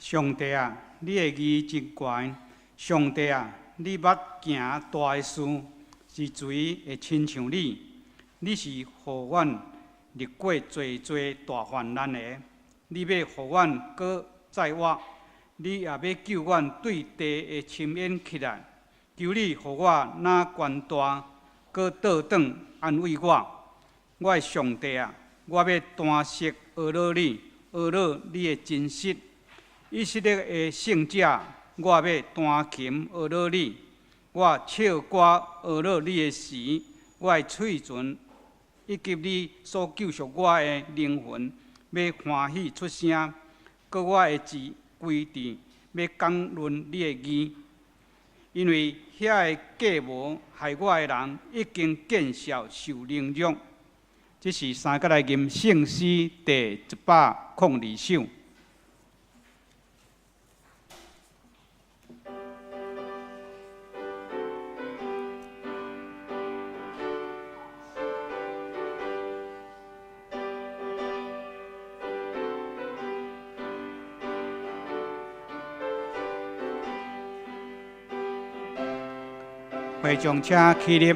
上帝啊，你的義真懸！上帝啊，你捌行大的事，是誰會親像你？你是予阮歷過濟濟大患難的，你欲予阮閣再活，你也欲救阮對地的深淵起來。求你予我若懸大，閣倒轉安慰我。我的上帝啊，我欲單息呵咾你，呵咾你的真實。以色列的聖者，我欲彈琴呵咾你。我唱歌呵咾你的時，我的喙唇以及你所救贖我的靈魂，欲歡喜出聲。閣我的舌規致欲講論你的義，因為遐个計謀害我的人已經見笑受凌辱。這是三角來吟聖詩第102首。會眾請起立。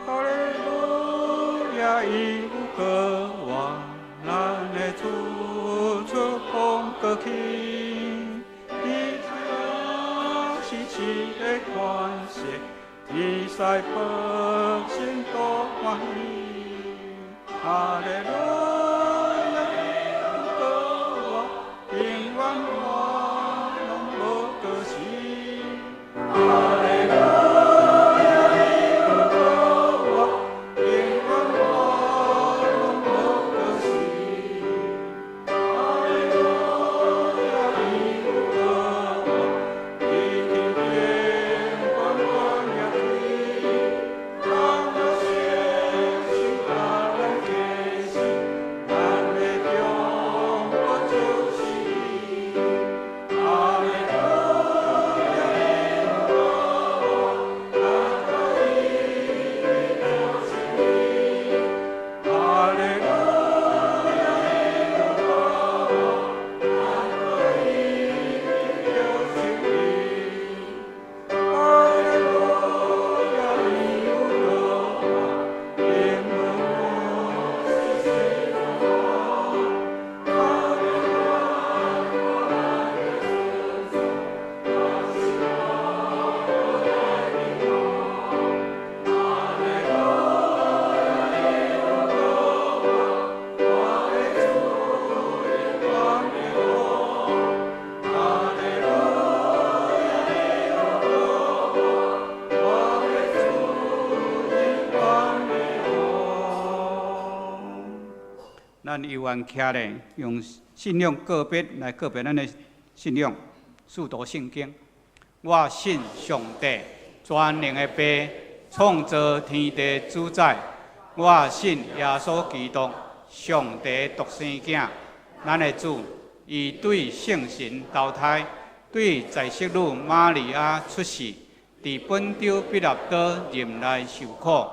哈利路亞，伊有過活，咱的主出風過去，伊是死的權勢，以賽百姓都歡喜。哈利路亞，伊有過活，永遠活，攏無過時。哈利路亞，伊有過活，永遠活，攏無過時。哈利路亞，伊有過活，伊天頂懸懸舉起，當我相信甲咱結實，咱的中國就是伊。哈利路亞，伊有過活，咱可以就是伊。哈利路亞，伊有過活，咱可以就是伊。哈利路亞，伊有過活，永遠是誰的哈利路亞，伊有過活，我的主永遠的王。哈利路亞，伊有過活，我的主永遠的王。咱猶原徛咧，用信仰告別來告別咱的信仰，使徒信經。我信上帝，全能的父，創造天地主宰。我信耶穌基督，上帝獨生囝，咱的主，伊對聖神投胎，對在聖女瑪利亞出世，佇本丟彼拉多忍耐受苦，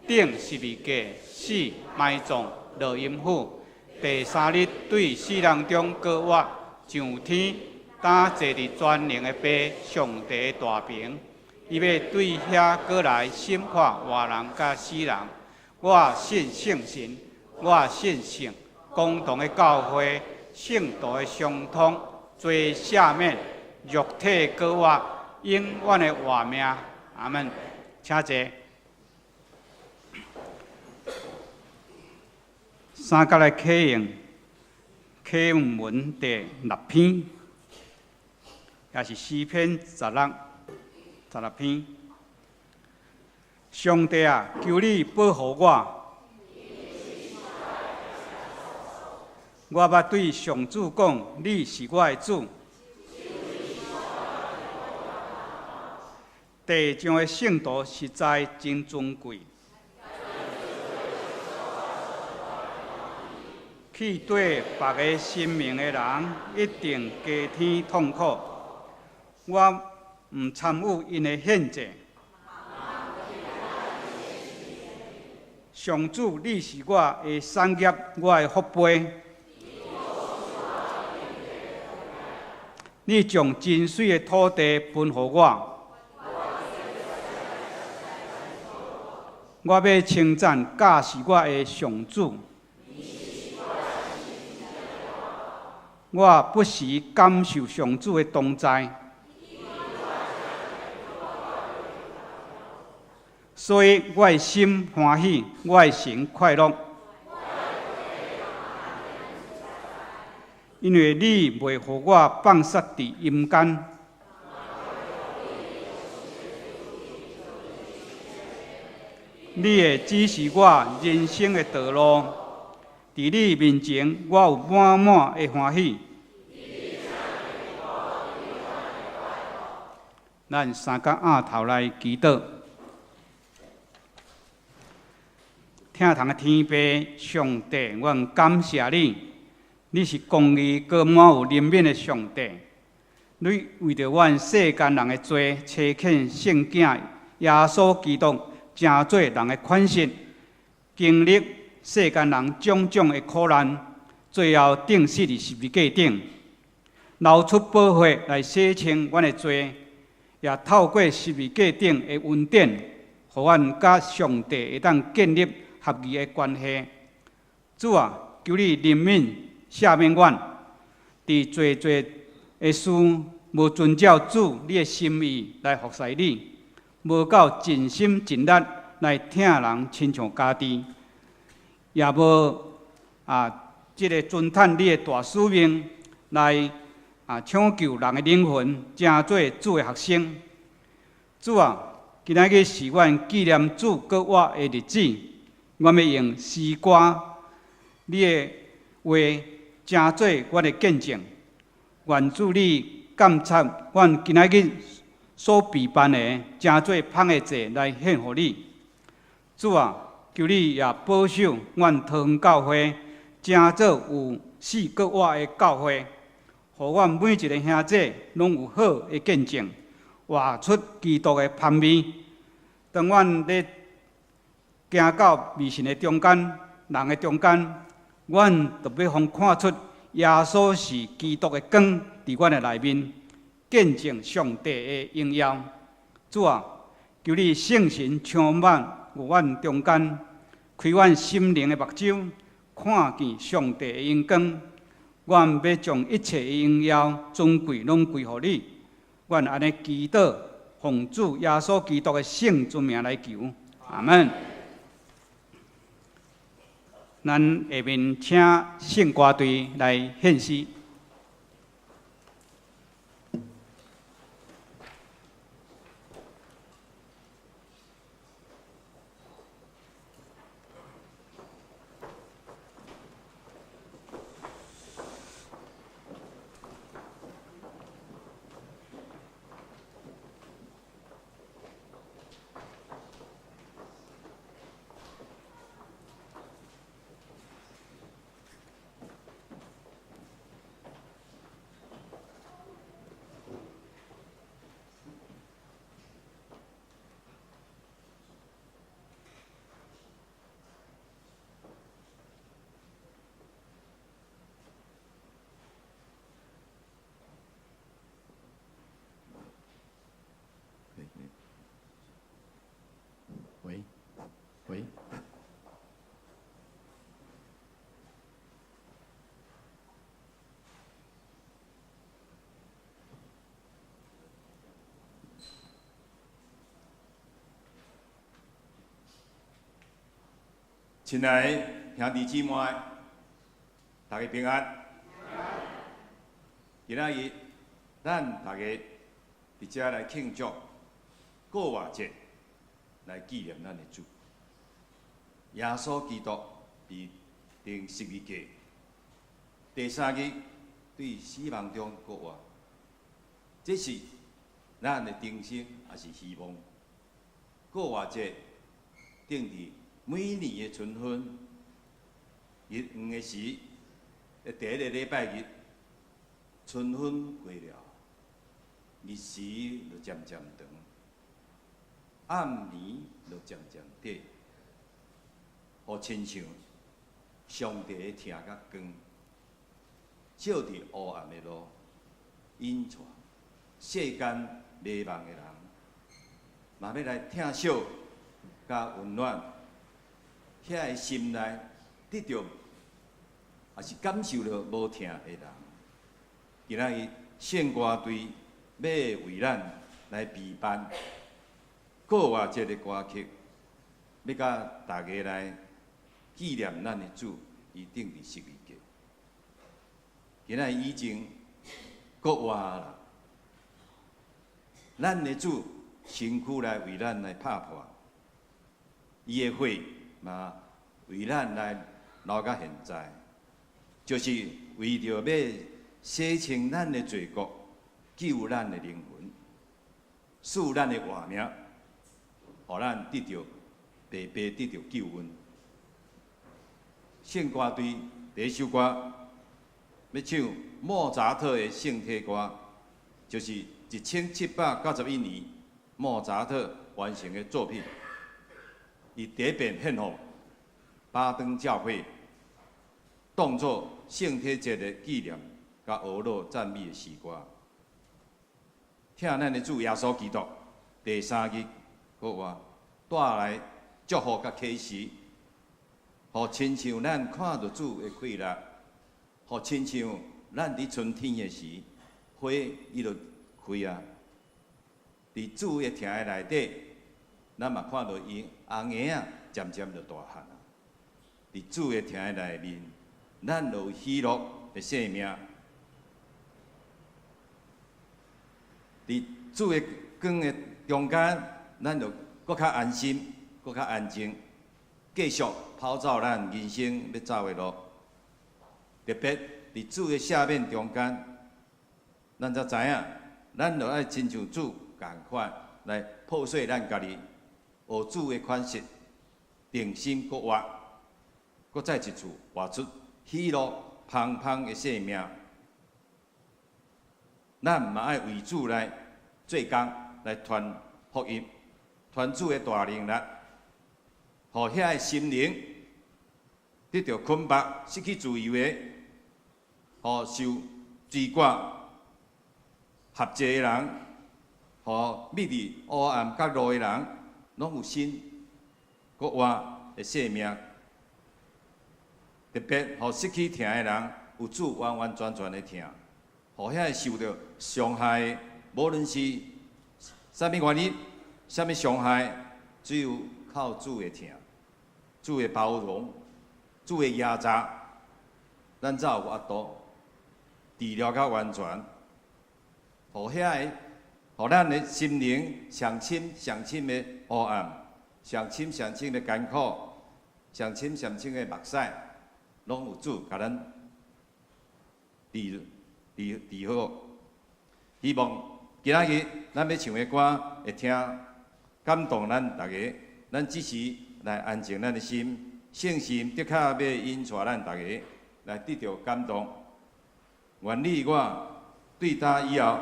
釘十字架死埋葬落陰府，第三日對死人中閣活，上天，擔坐佇全能的父上帝大爿，伊欲對遐閣來審判活人佮死人。我信聖神，我信聖公同的教會，聖徒的相通，罪赦免，肉體閣活，永遠的活命。阿門。請坐。三角來啟用啟用文第六篇，也是詩篇十六篇。上帝啊，求你保護我。我捌對上主講，你是我的主。地上的聖徒實在真尊貴。去綴別个神明的人，一定加添痛苦。我毋參與𪜶的獻祭。上主，你是我的產業，我的福杯。你將真媠的土地分予我。我欲稱讚教示我的上主。我不時感受上主的同在，所以我的心歡喜，我的神快樂。因為你袂予我放殺佇陰間，你會指示我人生的道路。佇你面前，我有滿滿的歡喜。咱三角仰頭來祈禱。疼痛的天父上帝，阮感謝你，你是公義閣滿有憐憫的上帝。你為著阮世間人的罪，差遣聖囝耶穌基督，成做人的款式，經歷世間人種種的苦難，最後釘死佇十字架頂，流出寶血來洗清阮的罪，也透過十字架頂的恩典，予阮佮上帝會當建立合宜的關係。主啊，求你憐憫赦免阮，佇濟濟的事無遵照主你的心意來服侍你，無夠盡心盡力來疼人親像家己，也無這个遵趁你的大使命來搶救人的靈魂，成做主的學生。主啊，今仔日是阮紀念主復活的日子，阮欲用詩歌、你的話，成做阮的見證。願主你鑒察阮今仔日所備辦的，成做芳的祭來獻予你。主啊，求你也保守阮桃園教會，成做有死閣活的教會，予阮每一个兄弟攏有好的見證，活出基督的芳味。當阮咧行到未信的中間，人的中間，阮就欲予看出耶穌是基督的光，佇阮的內面，見證上帝的榮耀。主啊，求你聖神充滿阮中間，開阮心靈的目睭，看見上帝的榮光。阮欲將一切的榮耀尊貴攏歸予你。阮按呢祈禱，奉主耶穌基督的聖尊名來求，阿門。咱下面請聖歌隊來獻詩。喂，喂。親愛的兄弟姊妹，大家平安。今仔日，咱大家佇遮來慶祝復活節，來紀念咱的主耶穌基督被釘十字架，第三日對死亡中復活。這是咱的重生，也是希望。復活節定佇每年的春分日黃的時的第一个禮拜日，春分過了，日時就漸漸長，暗暝就漸漸短，予親像上帝的疼佮光，照佇烏暗的路，引帶世間迷茫的人，嘛欲來疼惜佮溫暖，遐个心內得著，抑是感受著無疼的人。今仔日聖歌隊欲為咱來備辦復活節的歌曲，欲佮大家來紀念咱的主，伊釘佇十字架。今仔日已經復活啦，咱的主身軀來為咱來拍破，伊的血嘛為咱來流到現在，就是為著欲洗清咱的罪過，救咱的靈魂，賜咱的活命，予咱得著白白得著救恩。聖歌隊第一首歌欲唱莫扎特的聖體歌，就是1791年莫扎特完成的作品。伊第一遍獻予巴登教會，當作聖體節的紀念，佮呵咾讚美的詩歌。疼咱的主耶穌基督第三日復活，帶來祝福佮啟示，予親像咱看著主的氣力，予親像咱佇春天的時，花伊就開啊。佇主的疼的內底，咱嘛看著伊紅嬰仔漸漸就大漢啊。佇主的疼的內面，咱就有喜樂的生命。佇主的光的中間，咱就閣較安心，閣較安靜，繼續跑走咱人生欲走的路。特別佇主的赦免中間，咱才知影，咱就愛親像主仝款來破碎咱家己，學主的款式，重新閣活，閣再一次活出喜樂芳芳的生命。咱嘛愛為主來做工，來傳福音，傳主的大能力，予遐个心靈得著捆縛、失去自由的，予受罪過轄制的人，予覕佇黑暗角落的人，攏有新閣活的生命。特別予失去疼的人，有主完完全全的疼。予遐个受著傷害的，無論是啥物原因、啥物傷害，只有靠主的疼、主的包容、主的壓榨，咱才有法度治療較完全。予遐个，予咱的心靈上深上深的黑暗、上深上深的艱苦、上深上深的目屎，攏有主共咱治。治治好，希望今仔日咱欲唱的歌會聽感動咱逐家。咱只是來安靜咱的心，聖神的確欲引帶咱逐家來得著感動。願你我對今以後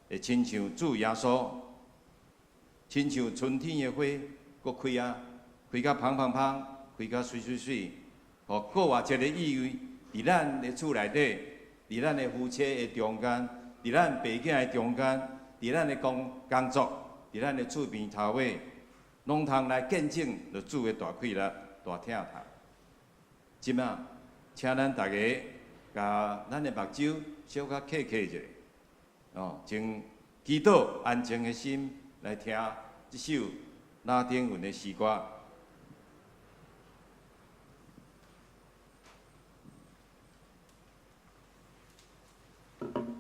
會親像主耶穌，親像春天的花，閣開啊，開甲芳芳芳，開甲媠媠媠，予復活節的意味佇咱的厝內底。佇咱的夫妻的中間，佇咱爸囝的中間，佇咱的工工作，佇咱的厝邊頭尾，攏通來見證著主的大氣力、大疼痛。這馬，請咱逐家共咱的目睭小可瞌瞌者，哦，從祈禱安靜的心來聽這首拉丁文的詩歌。Alleluia.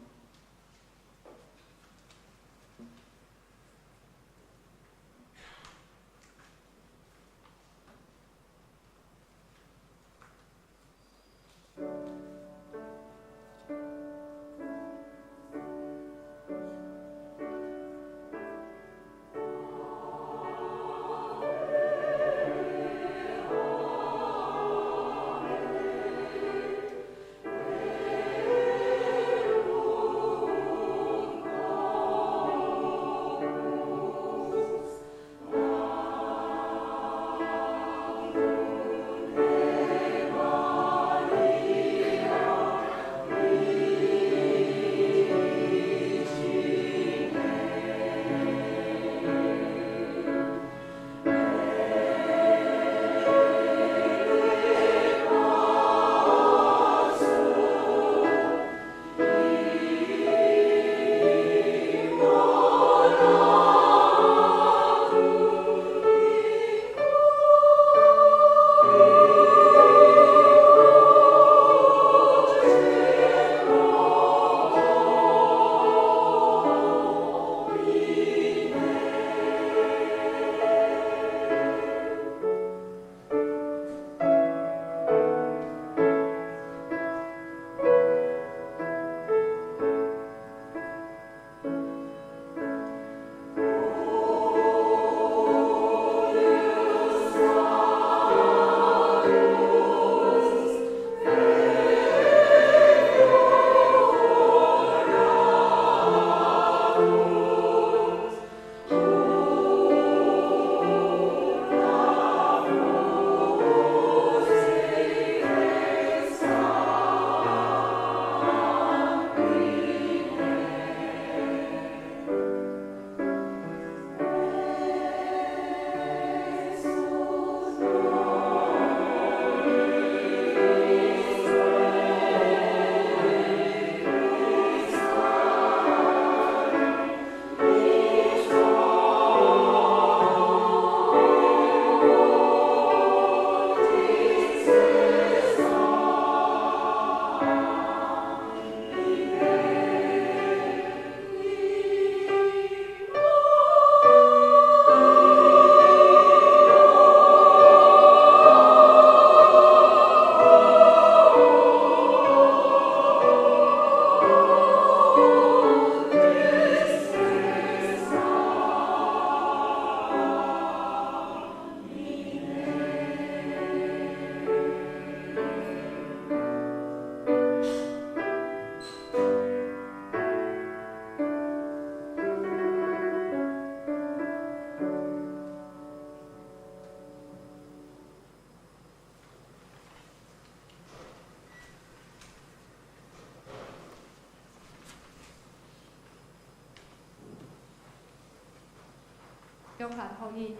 約翰福音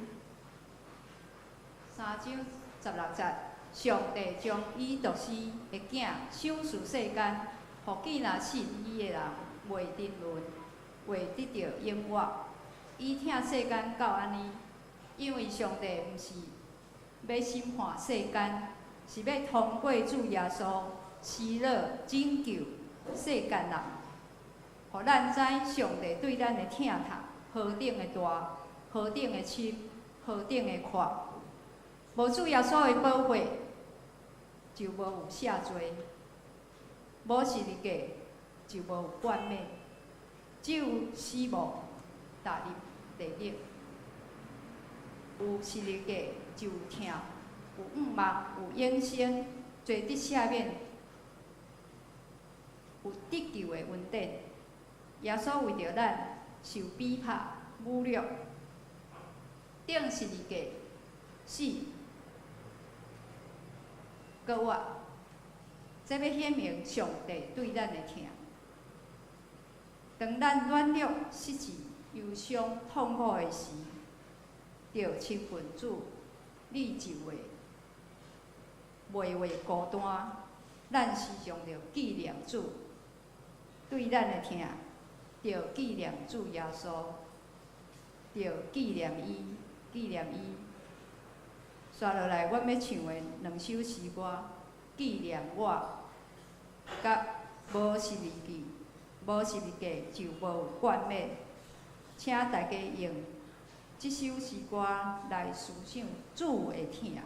3章16節，上帝將伊獨生的囝賞賜世間，予見若信伊的人袂沉淪，會得著永活。伊疼世間到按呢，因為上帝毋是欲審判世間，是欲通過主耶穌施樂拯救世間人，予咱知上帝對咱的疼痛何等的大，何等的深，何等的闊。無主耶穌的寶血，就無有赦罪；無十字架，就無有冠冕；只有死亡，踏入地獄。有十字架，就有疼，有向望，有永生，罪得赦免，有得救的恩典。耶穌為著咱受逼迫、侮辱，釘十字架，死，閣活，這欲顯明上帝對咱的疼。當咱軟弱、失志、憂傷、痛苦的時，著親近主，你就會袂會孤單。咱時常著紀念主對咱的疼，著紀念主耶穌，著紀念伊，紀念伊。紲落來，阮欲唱的兩首詩歌，紀念我，佮無十字架，無十字架就無有冠冕。請大家用這首詩歌來思想主的疼。耶。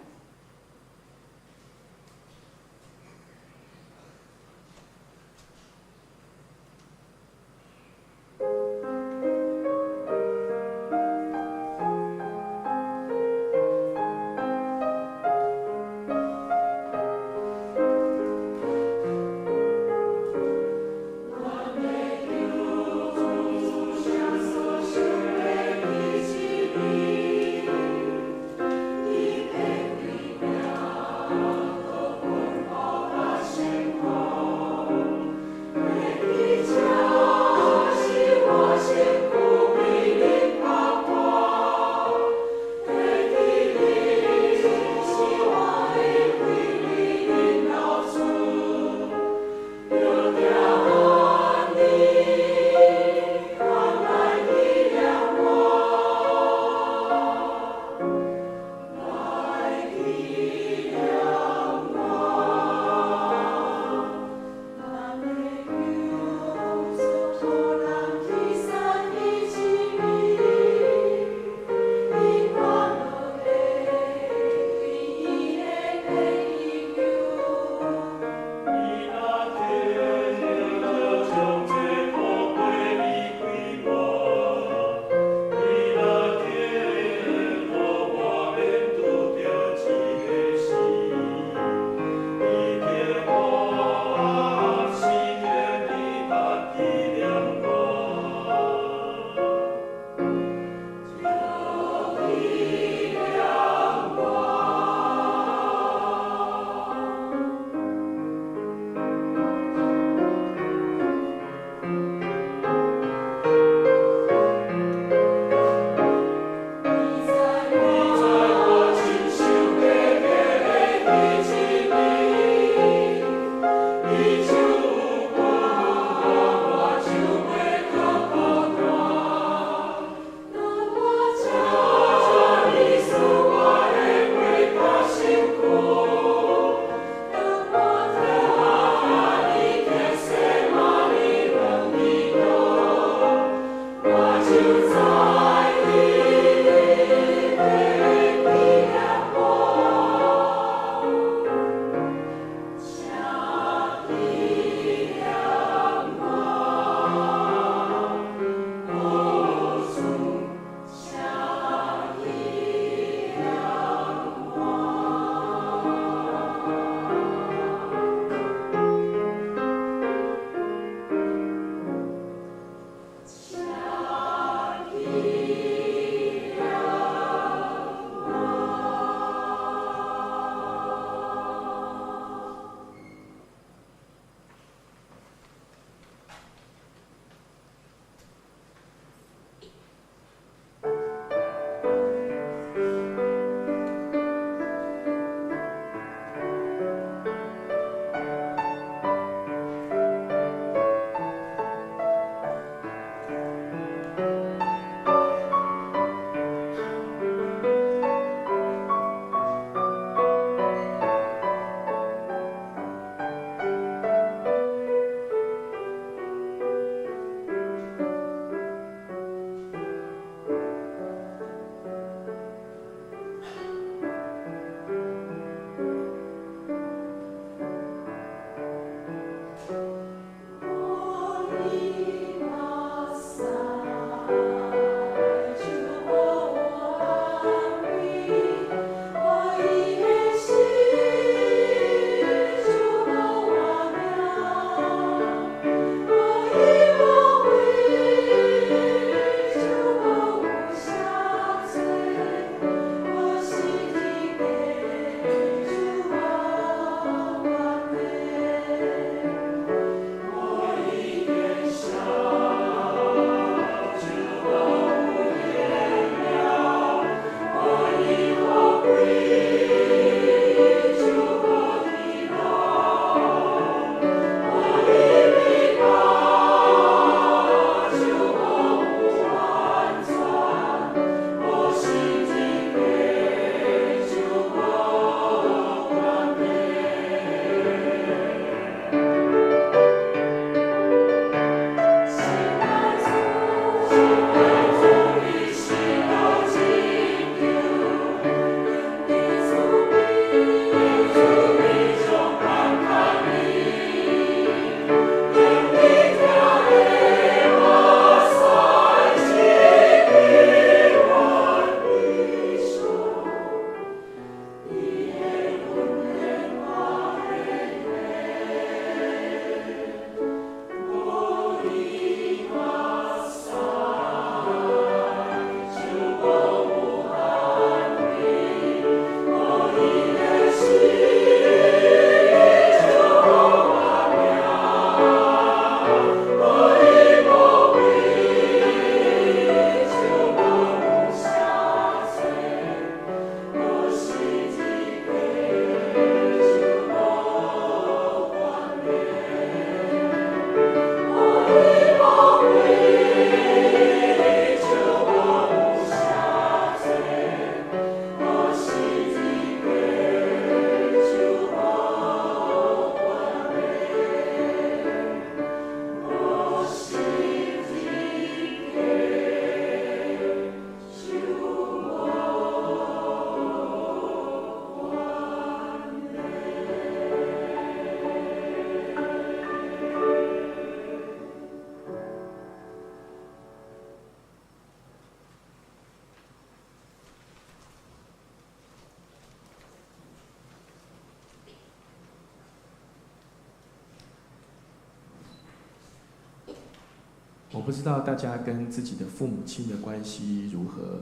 我不知道大家跟自己的父母親的關係如何，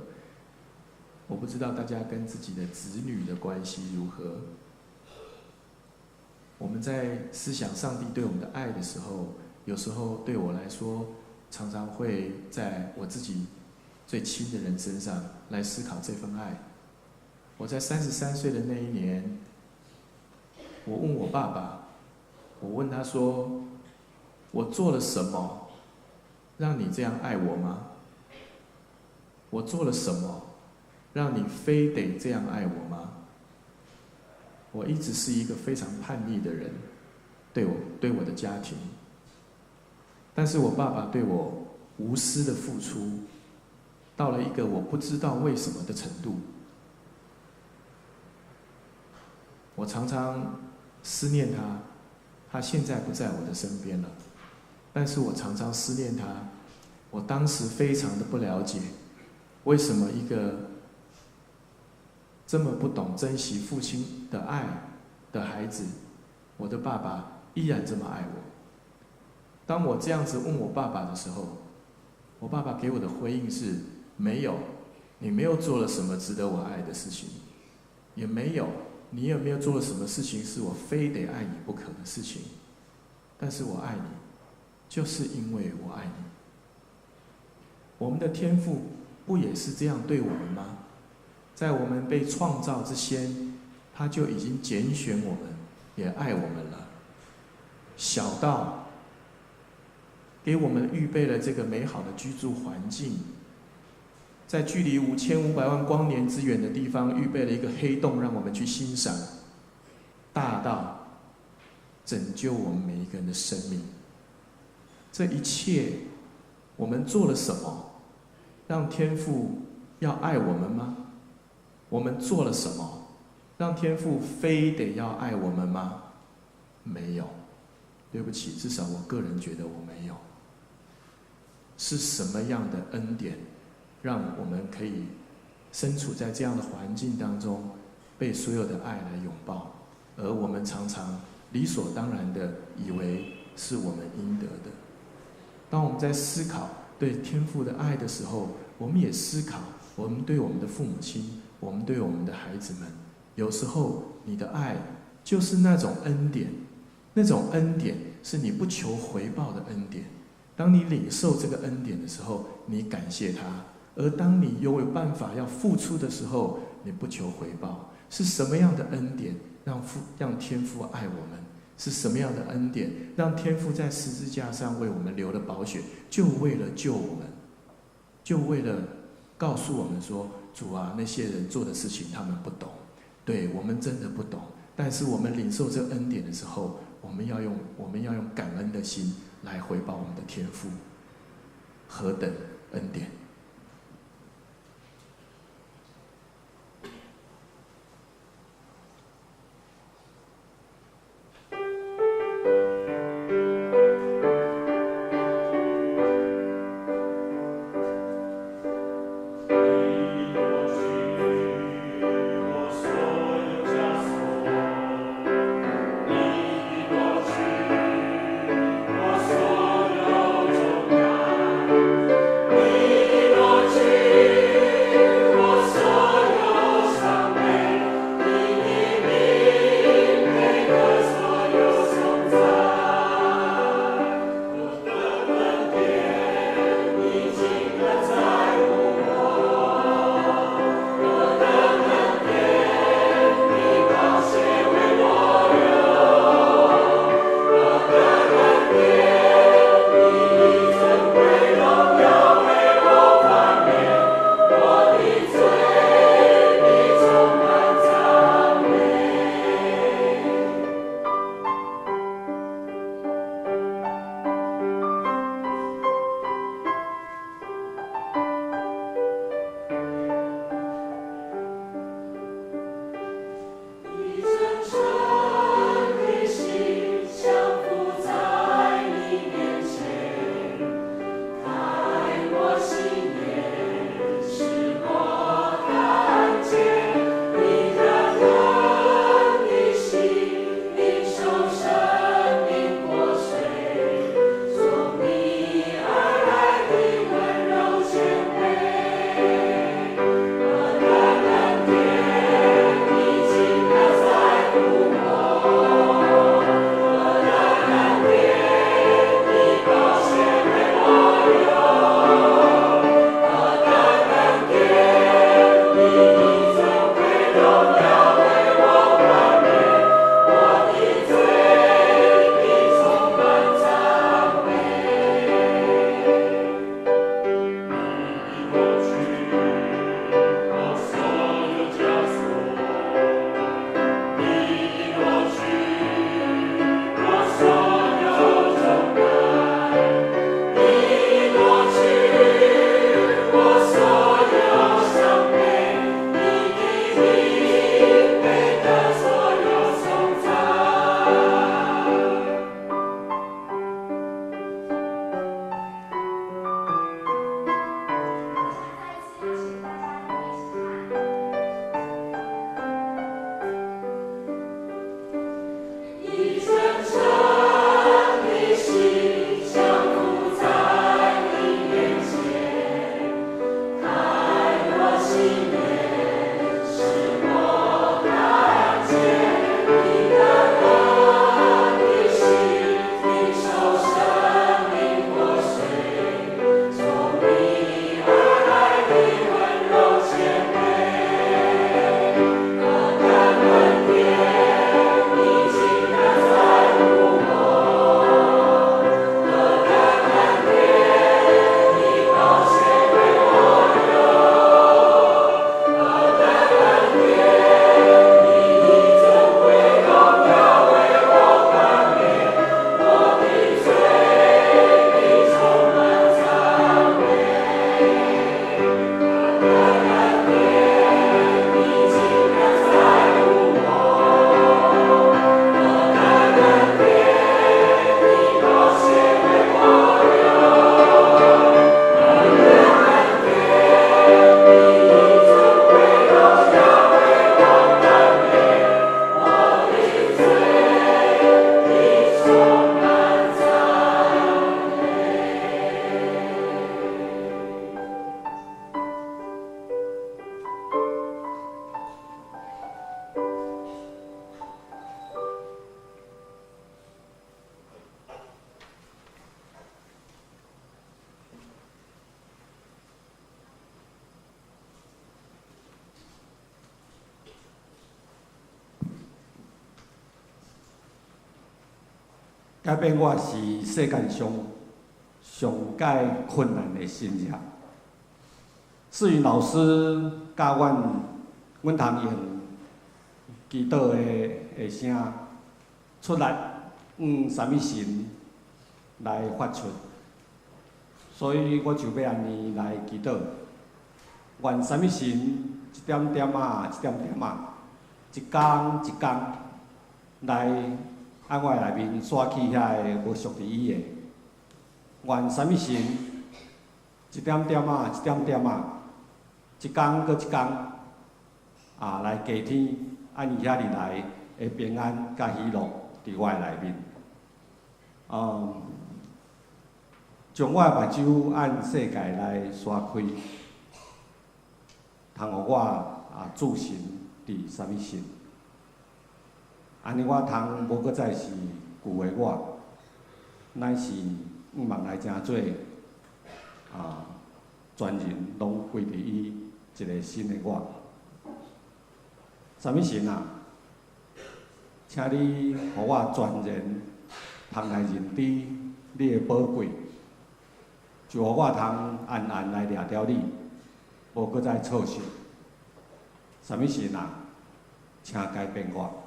我不知道大家跟自己的子女的關係如何。我們在思想上帝對我們的愛的時候，有時候對我來說，常常會在我自己最親的人身上來思考這份愛。我在33歲的那一年，我問我爸爸，我問他說：“我做了什麼，讓你這樣愛我嗎？我做了什麼，讓你非得這樣愛我嗎？”我一直是一個非常叛逆的人，對我對我的家庭，但是我爸爸對我無私的付出，到了一個我不知道為什麼的程度。我常常思念他，他現在不在我的身邊了，但是我常常思念他。我當時非常的不了解，為什麼一個這麼不懂珍惜父親的愛的孩子，我的爸爸依然這麼愛我。當我這樣子問我爸爸的時候，我爸爸給我的回應是：沒有，你沒有做了什麼值得我愛的事情，也沒有，你有沒有做了什麼事情是我非得愛你不可的事情？但是我愛你，就是因為我愛你。我們的天父不也是這樣對我們嗎？在我們被創造之先，他就已經揀選我們，也愛我們了。小到給我們預備了這個美好的居住環境，在距離5500萬光年之遠的地方預備了一個黑洞，讓我們去欣賞。大到拯救我們每一個人的生命，這一切我們做了什麼，讓天父要愛我們嗎？我們做了什麼，讓天父非得要愛我們嗎？沒有，對不起，至少我個人覺得我沒有。是什麼樣的恩典，讓我們可以身處在這樣的環境當中，被所有的愛來擁抱，而我們常常理所當然的以為是我們應得的。當我們在思考對天父的愛的時候，我們也思考我們對我們的父母親，我們對我們的孩子們，有時候你的愛就是那種恩典，那種恩典是你不求回報的恩典。當你領受這個恩典的時候，你感謝他；而當你有辦法要付出的時候，你不求回報。是什麼樣的恩典讓天父愛我們？是什麼樣的恩典讓天父在十字架上為我們流了寶血，就為了救我們，就為了告訴我們說：主啊，那些人做的事情他們不懂，對，我們真的不懂。但是我們領受這恩典的時候，我們要用感恩的心來回報我們的天父，何等恩典！你。改變我是世間上上蓋困難的信念。世雲老師教阮，阮通用祈禱的聲出來，向啥物神來發出，所以我就欲按呢來祈禱。願啥物神一點點仔，一點點仔，一工一工來按我內面刷去遐个無屬佇伊的。願啥物神一點點仔，一點點仔，一工閣一工啊，來加添按伊遐爾來的平安佮喜樂佇我的內面。將我的目睭按世界來刷開，通予我啊注神佇啥物神，按呢我通無閣再是舊的我，乃是向望來成做啊，全人攏歸佇伊一个新的我。啥物神啊？請你予我全然通來認知你的寶貴，就予我通安安來掠著你，無閣再錯失。啥物神啊？請改變我。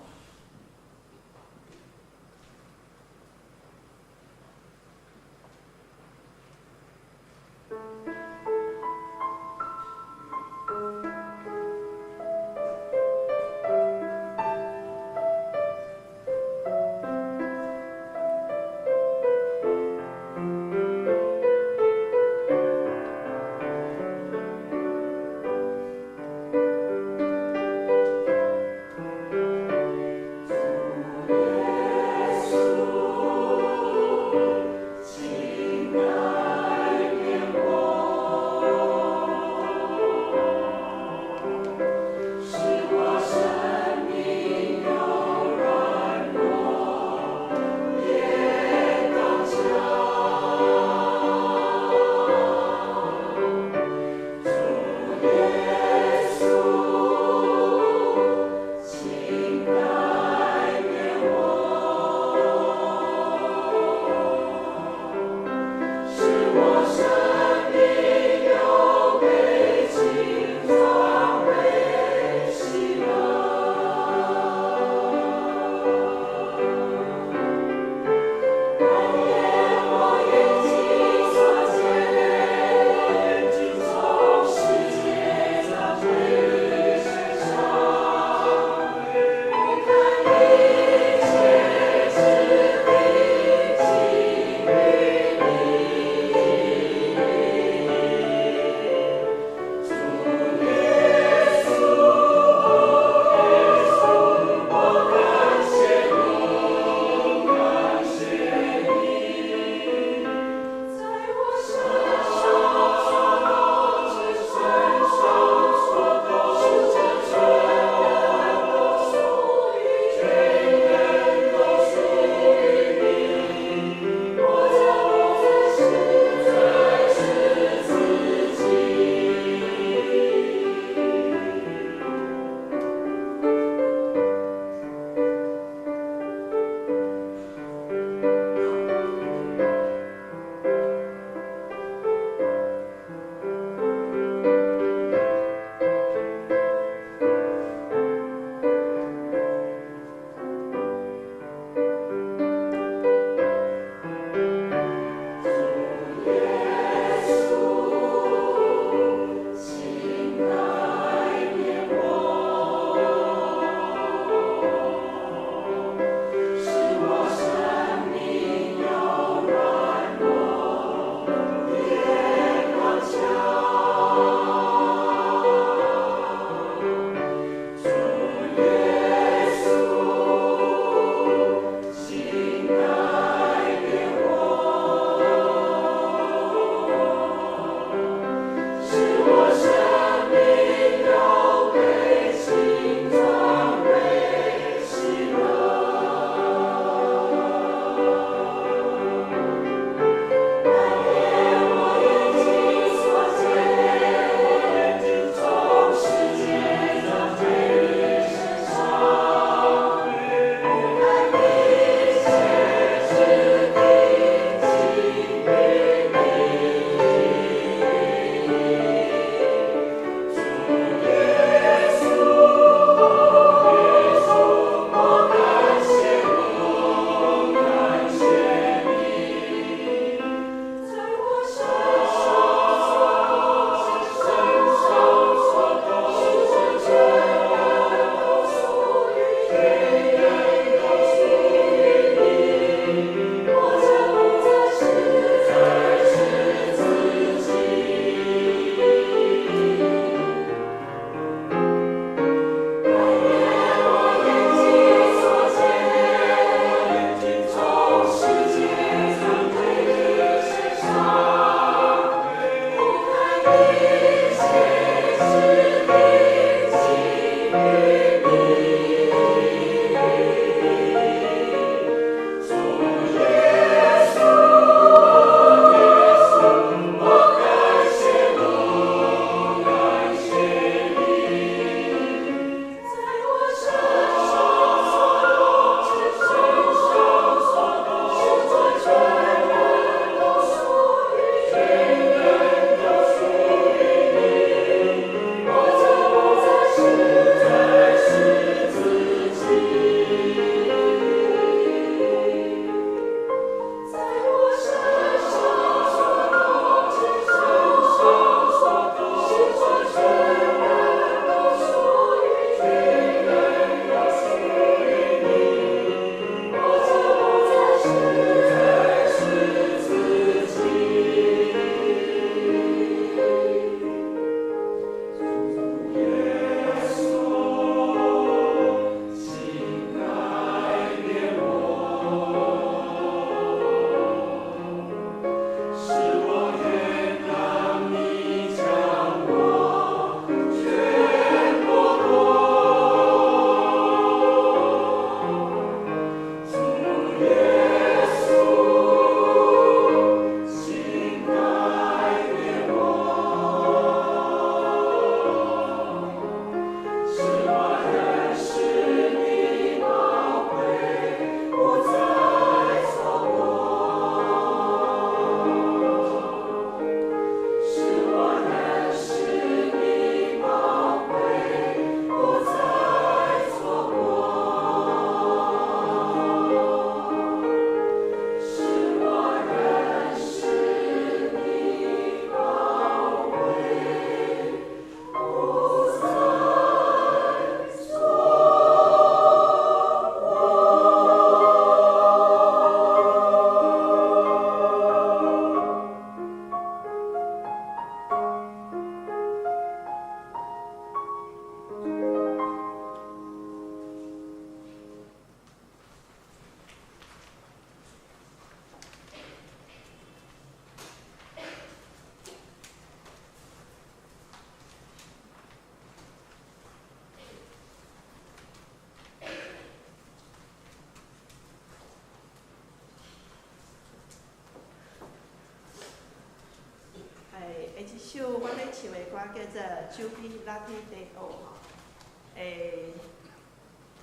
首我欲唱的歌叫做《Jubilate Deo》吼。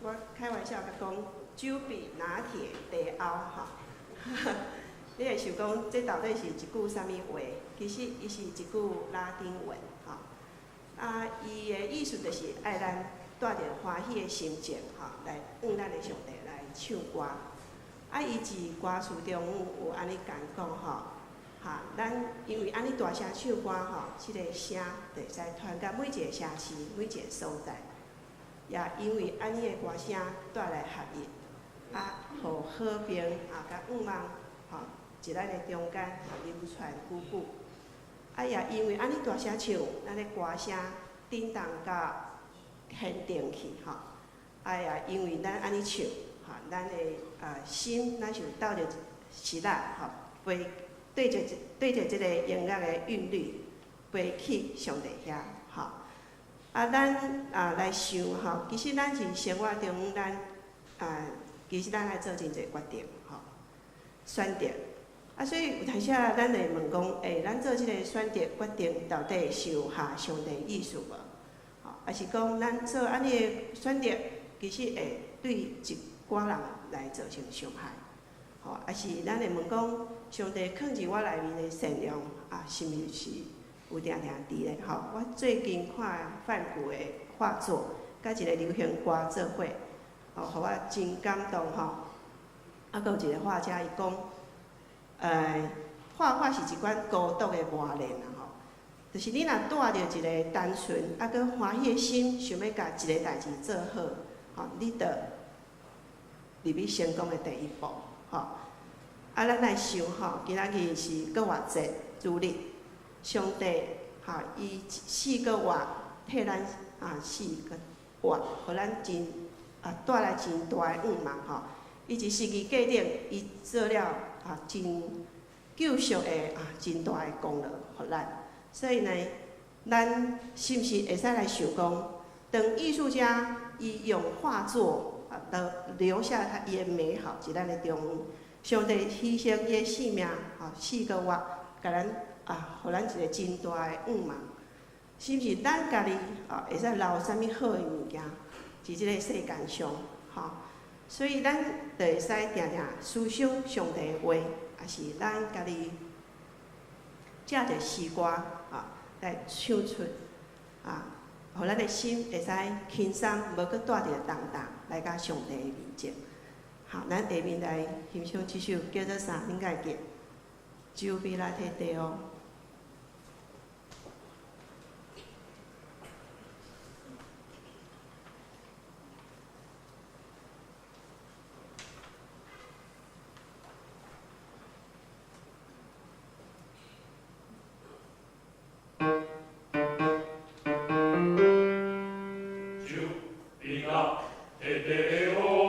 我开玩笑共讲，酒比拿铁茶欧吼。你會想講，這到底是一句啥物話？其實伊是一句拉丁文吼。啊，伊的意思就是愛咱帶著歡喜的心情吼，來向咱的上帝來唱歌。啊，伊佇歌詞中有按呢共講吼，哈，咱因為按呢大聲唱歌吼，這个聲就會使傳到每一个城市、每一个所在。也因為按呢的歌聲帶來合一，啊，予和平啊，佮向望吼，佇咱的中間流傳久久。啊，也因為按呢大聲唱，咱的歌聲振動到天頂去吼。啊，也因為咱按呢唱，吼，咱的啊心，咱是有鬥著時力吼，飛對著這个音樂的韻律，飛去上帝遐吼。啊，咱啊來想吼，其實咱佇生活中，咱啊，其實咱愛做真濟決定吼，選擇。啊，所以有當時仔咱會問講，咱做這个選擇決定，到底是有合上帝意思無？吼，抑是講咱做按呢的選擇，其實會對一寡人來造成傷害。吼，抑是咱會問講，上帝囥佇我內面的善良啊，是毋是有定定佇咧？吼，我最近看梵谷的畫作，佮一个流行歌做伙，吼，予我真感動吼。啊，閣有一个畫家伊講，畫畫是一款孤獨的磨練啦吼，就是你若帶著一个單純啊，閣歡喜的心，想欲共一个代誌做好，吼，你就入去成功的第一步，吼。啊，咱來想吼，今仔日是復活節主日，上帝吼，伊四個活替咱啊四個活，予咱真啊帶來真大的向望吼。伊佇十字架頂，伊做了啊真救贖的啊真大的功勞，予咱。所以呢，咱是毋是會使來想講，當藝術家伊用畫作啊，留留下他伊的美好，佇咱的中間，上帝犧牲伊的性命，吼四個活，共咱啊，予咱一個真大的向望。是毋是咱家己啊會使留啥物好的物件，佇這个世間上，吼？所以咱就會使定定思想上帝的話，抑是咱家己藉著詩歌啊來唱出啊，予咱的心會使輕鬆，無閣帶著重擔來到上帝的面前。好，咱下面來欣賞這首叫做啥？恁敢會記？Jubilate Deo。 Jubilate Deo.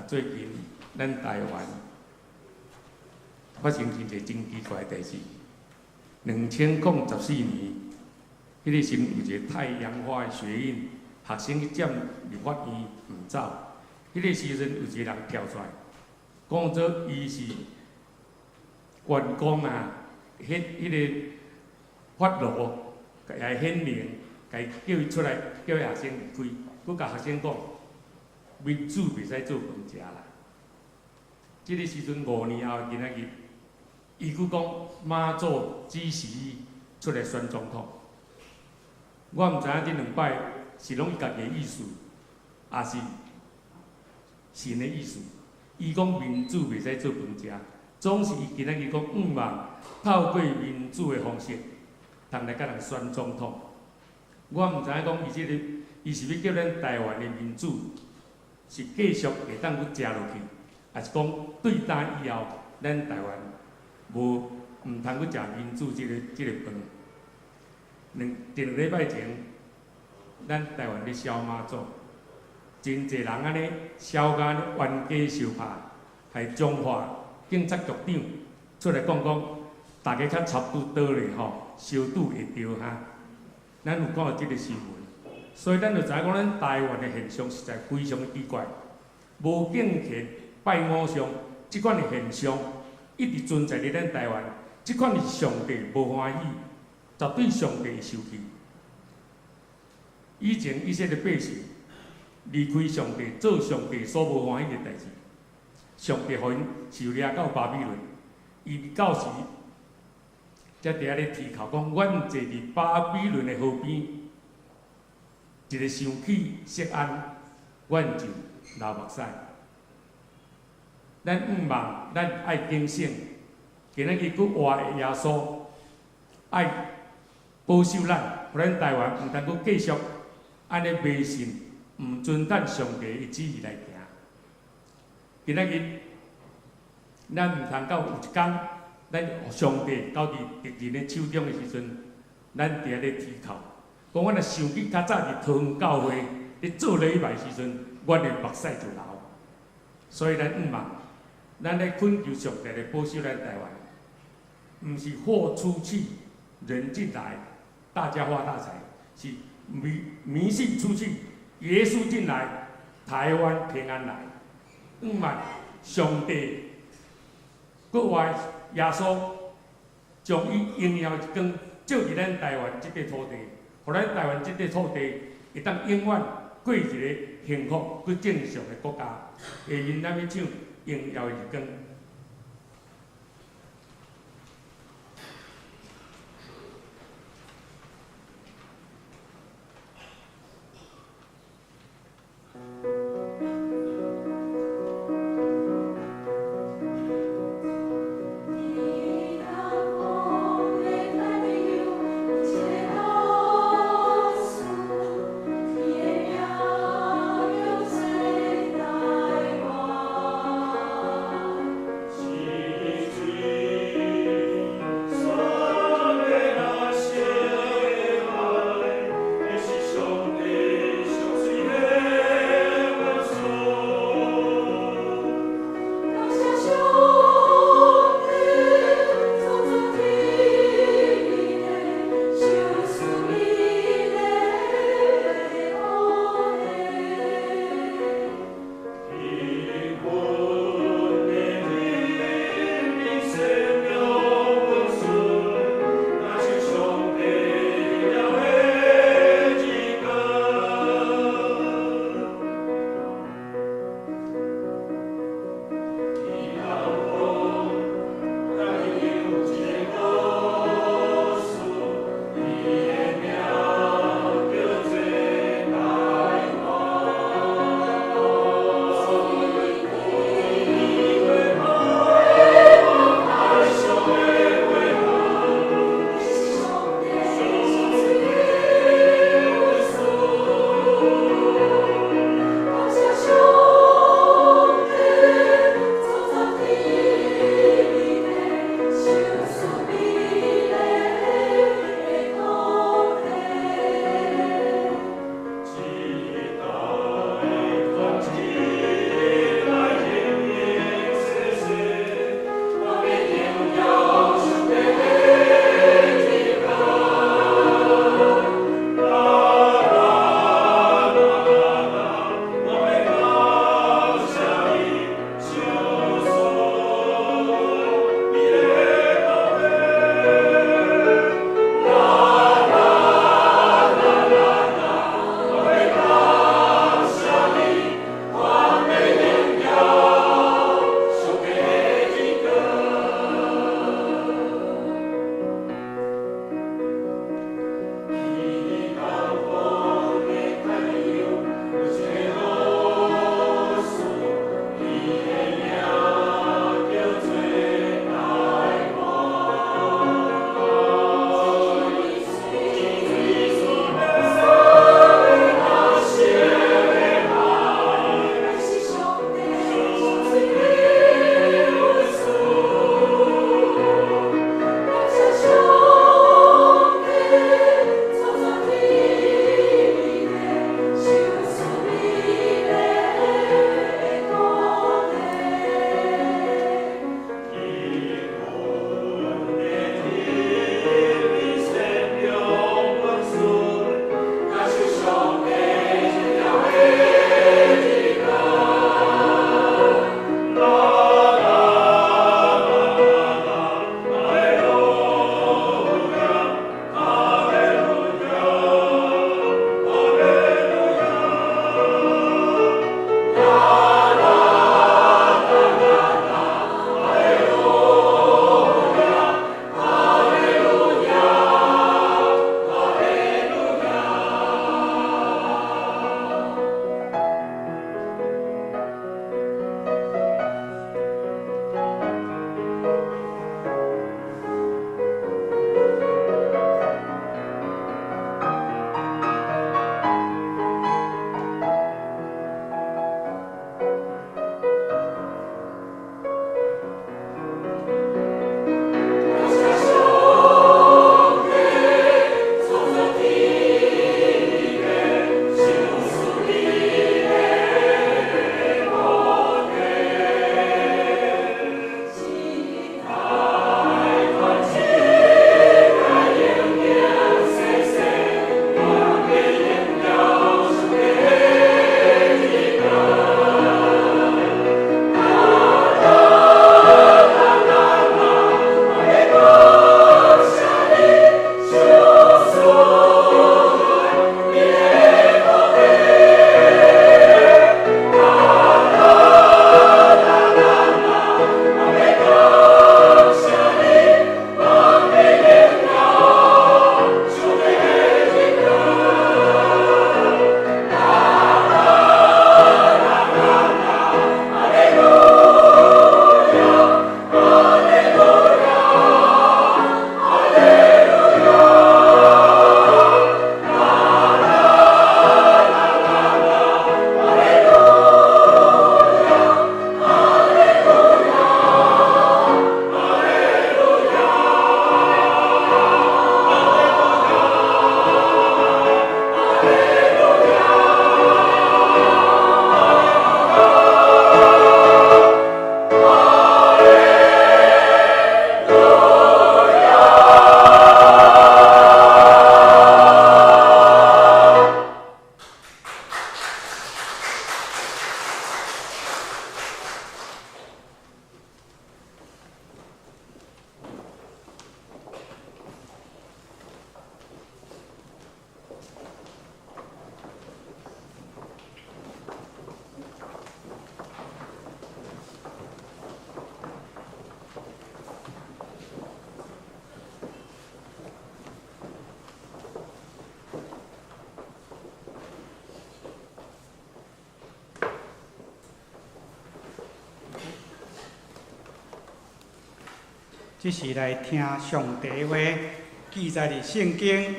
最近咱台灣發生真濟真奇怪的代誌。2014年，彼個時陣有一個太陽花的學運，學生去佔立法院毋走。彼個時陣有一個人跳出來，講做伊是關公啊，彼個法老來顯靈，共伊叫伊出來，叫彼學生離開，閣共學生講，民主袂使做飯食啦。這個時陣5年後今仔日，伊閣講媽祖支持伊出來選總統。我毋知影這兩擺是攏伊家己的意思，抑是神的意思。伊講民主袂使做飯食，總是伊今仔日講向望透過民主的方式，通來共人選總統。我毋知影講伊這個，伊是欲叫咱台灣的民主是繼續會當閣食落去，抑是講對今以後，咱台灣無毋通閣食民主這個飯。兩禮拜前，咱台灣咧燒媽祖，真濟人按呢燒甲按呢冤家相拍，害彰化警察局長出來講講，大家較差不多咧吼，相拄會著哈。咱有看著這個新聞，所以咱就知影講，咱台灣的現象實在非常的奇怪，無敬虔拜偶像這款的現象一直存在佇咱台灣，這款是上帝無歡喜，絕對上帝會生氣。以前以色列百姓離開上帝，做上帝所無歡喜的代誌，上帝予𪜶受掠到巴比倫，伊到時才佇遐咧啼哭講：阮坐佇巴比倫的河邊，一个想起錫安，阮就流目屎。咱向望，咱愛警醒，今仔日閣活的耶穌愛保守咱，予咱台灣毋通閣繼續按呢迷信，毋遵咱上帝的旨意來行。今仔日咱毋通到有一工，咱上帝交佇敵人的手中的時陣，咱佇遐咧啼哭，講阮若想起較早佇桃園教會咧做禮拜時陣，阮的目屎就流。所以咱向望，咱咧懇求上帝來保守咱台灣，毋是貨出去，人進來，大家發大財，是迷信出去，耶穌進來，台灣平安來。向望上帝閣活耶穌將伊榮耀的光照佇咱台灣這塊土地，予咱台灣這塊土地會當永遠過一個幸福閣正常的國家。下面咱欲唱榮耀的光。伊这是来听上帝话，记载伫圣经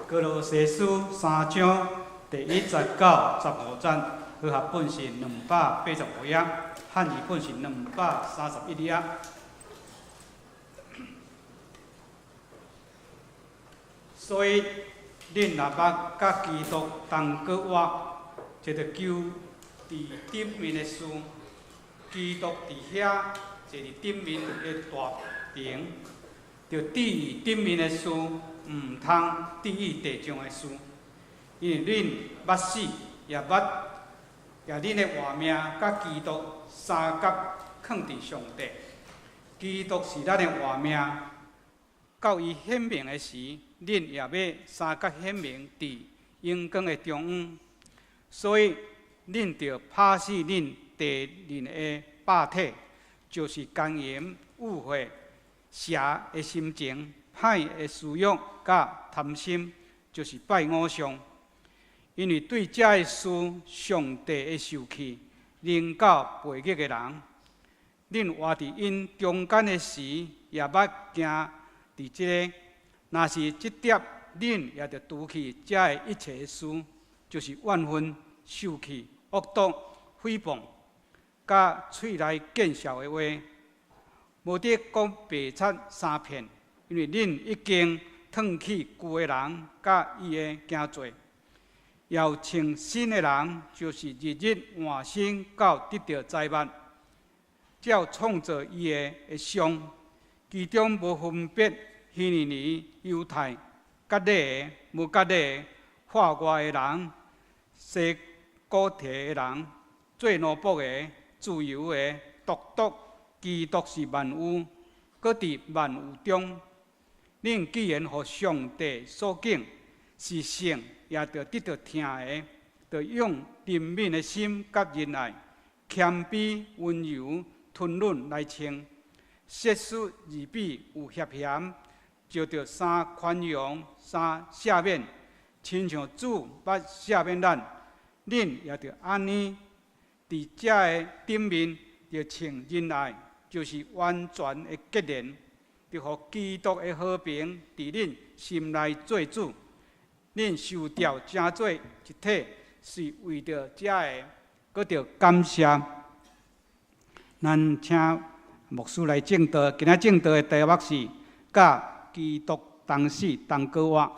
歌罗西书三章第一节到十五节，和合本是285页，汉语本是231页。所以，恁若捌佮基督同阁活，就著求伫顶面的事。基督伫遐坐伫顶面的大爿，著注意顶面的事，毋通注意地上的事。因为恁捌死，也捌也恁的活命佮基督相佮囥伫上帝。基督是咱的活命，到伊显明的时，恁也欲相佮显明伫荣光的中央。所以，恁著拍死恁地人的肉体，就是奸淫、欲火、邪的心情、歹的私欲、佮贪心，就是拜偶像。因为对这个事，上帝的受气临到悖逆的人。恁活伫𪜶中间的时，也捌行伫这个。若是这点，恁也著除去这个一切的事，就是怨恨、受气、恶毒、诽谤，佮喙内见笑的话，无得讲白贼相骗，因为恁已经褪去旧的人佮伊的行做，也有穿新的人，就是日日换新到得著知物，照创造伊的的像，其中无分别希利尼、犹太、割礼的、无割礼的、化外的人、西古提的人、做奴仆的、自由的，独独基督是万有，阁伫万有中。恁既然予上帝所拣，是圣，也著得著疼的，著用怜悯的心佮仁爱、谦卑、温柔、吞忍来穿。设使二彼有嫌嫌，就著相宽容、相赦免，亲像主捌赦免咱，恁也著按呢。伫这个顶面，著穿仁爱，就是完全的结连，著予基督的和平伫恁心内做主。恁受召成做一体，是为著这个，阁著感谢。咱请牧师来证道，今仔证道的题目是佮基督同死同阁活。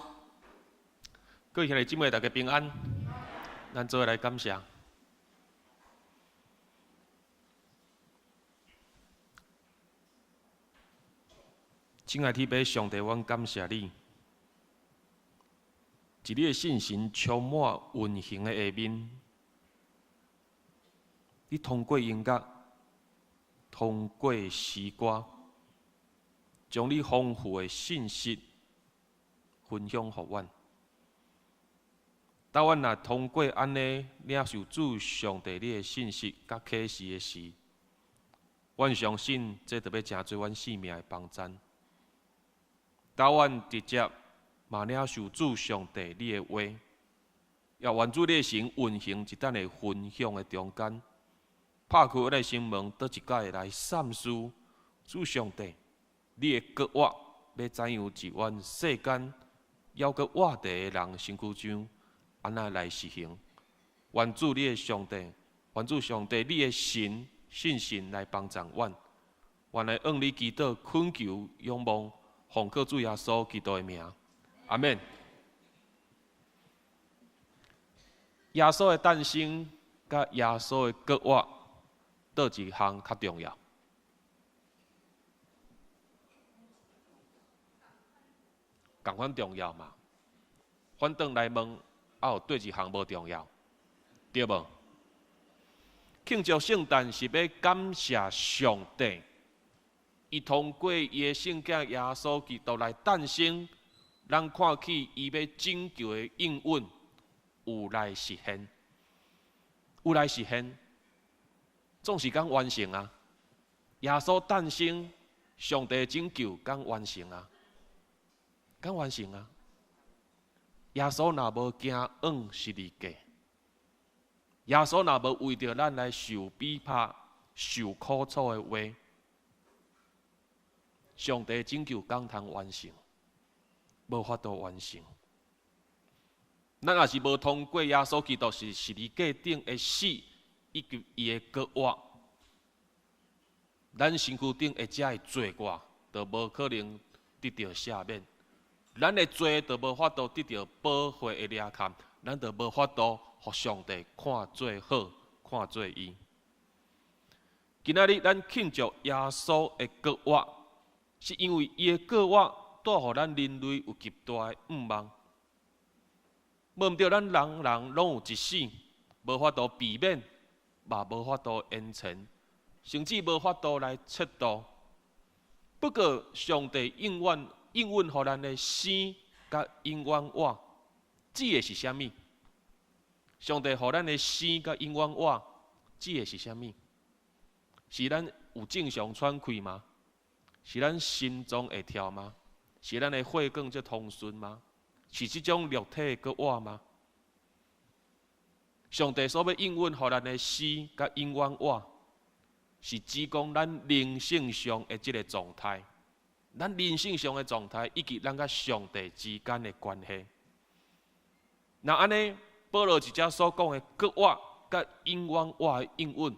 各位兄弟姊妹，大家平安。咱做伙来感谢。亲爱的天父上帝，阮感谢你，伫你的信神充满运行的下面，你通过音乐，通过诗歌，将你丰富的信息分享予阮。当阮若通过按呢领受主上帝你的信息佮启示的时，阮相信这著欲成做阮生命的帮赞。当阮直接嘛领受主上帝你的话，也愿主你的神运行伫咱的分享的中间，拍开阮的心门，倒一摆来散思主上帝你的国活欲怎样伫阮世间，犹阁活伫的人身躯上，按怎来实行？愿主你的上帝，愿主上帝你的神信心来帮助阮，愿来向你祈祷、恳求、仰望。奉靠主耶稣基督的名，阿们。耶稣的诞生佮耶稣的复活，佗一项较重要？仝款重要嘛？反转来问，啊有佗一项无重要？对无？庆祝圣诞是欲感谢上帝。伊通过伊的圣子耶稣基督来诞生，咱看起伊欲拯救的应允有来实现，有来实现，总是敢完成啊！耶稣诞生，上帝拯救敢完成啊？敢完成啊？耶稣若无惊往十字架，耶稣若无为著咱来受逼迫、受苦楚的话，上帝拯救敢通完成？無法度完成。咱若是無通過耶穌基督是十字架頂的死，以及伊的復活，咱身軀頂的這个罪過，就無可能得著赦免。咱的罪就無法度得著寶血的掠崁，咱就無法度予上帝看做好，看做義。今仔日咱慶祝耶穌的復活，是因為伊的復活帶予咱人類有極大的盼望。無毋對，咱人人攏有一死，無法度避免，嘛無法度延遲，甚至無法度來測度。不過，上帝永遠應允予咱的生佮永遠活，指的是啥物？上帝予咱的生佮永遠活，指的是啥物？是咱有正常喘氣嗎？是咱心臟會跳嗎？是咱的血管這通順嗎？是這種肉體的閣活嗎？上帝所欲應允予咱的死佮永遠活，是指講咱靈性上的這个狀態，咱靈性上的狀態以及咱佮上帝之間的關係。若按呢，保羅佇遮所講的閣活佮永遠活的應允，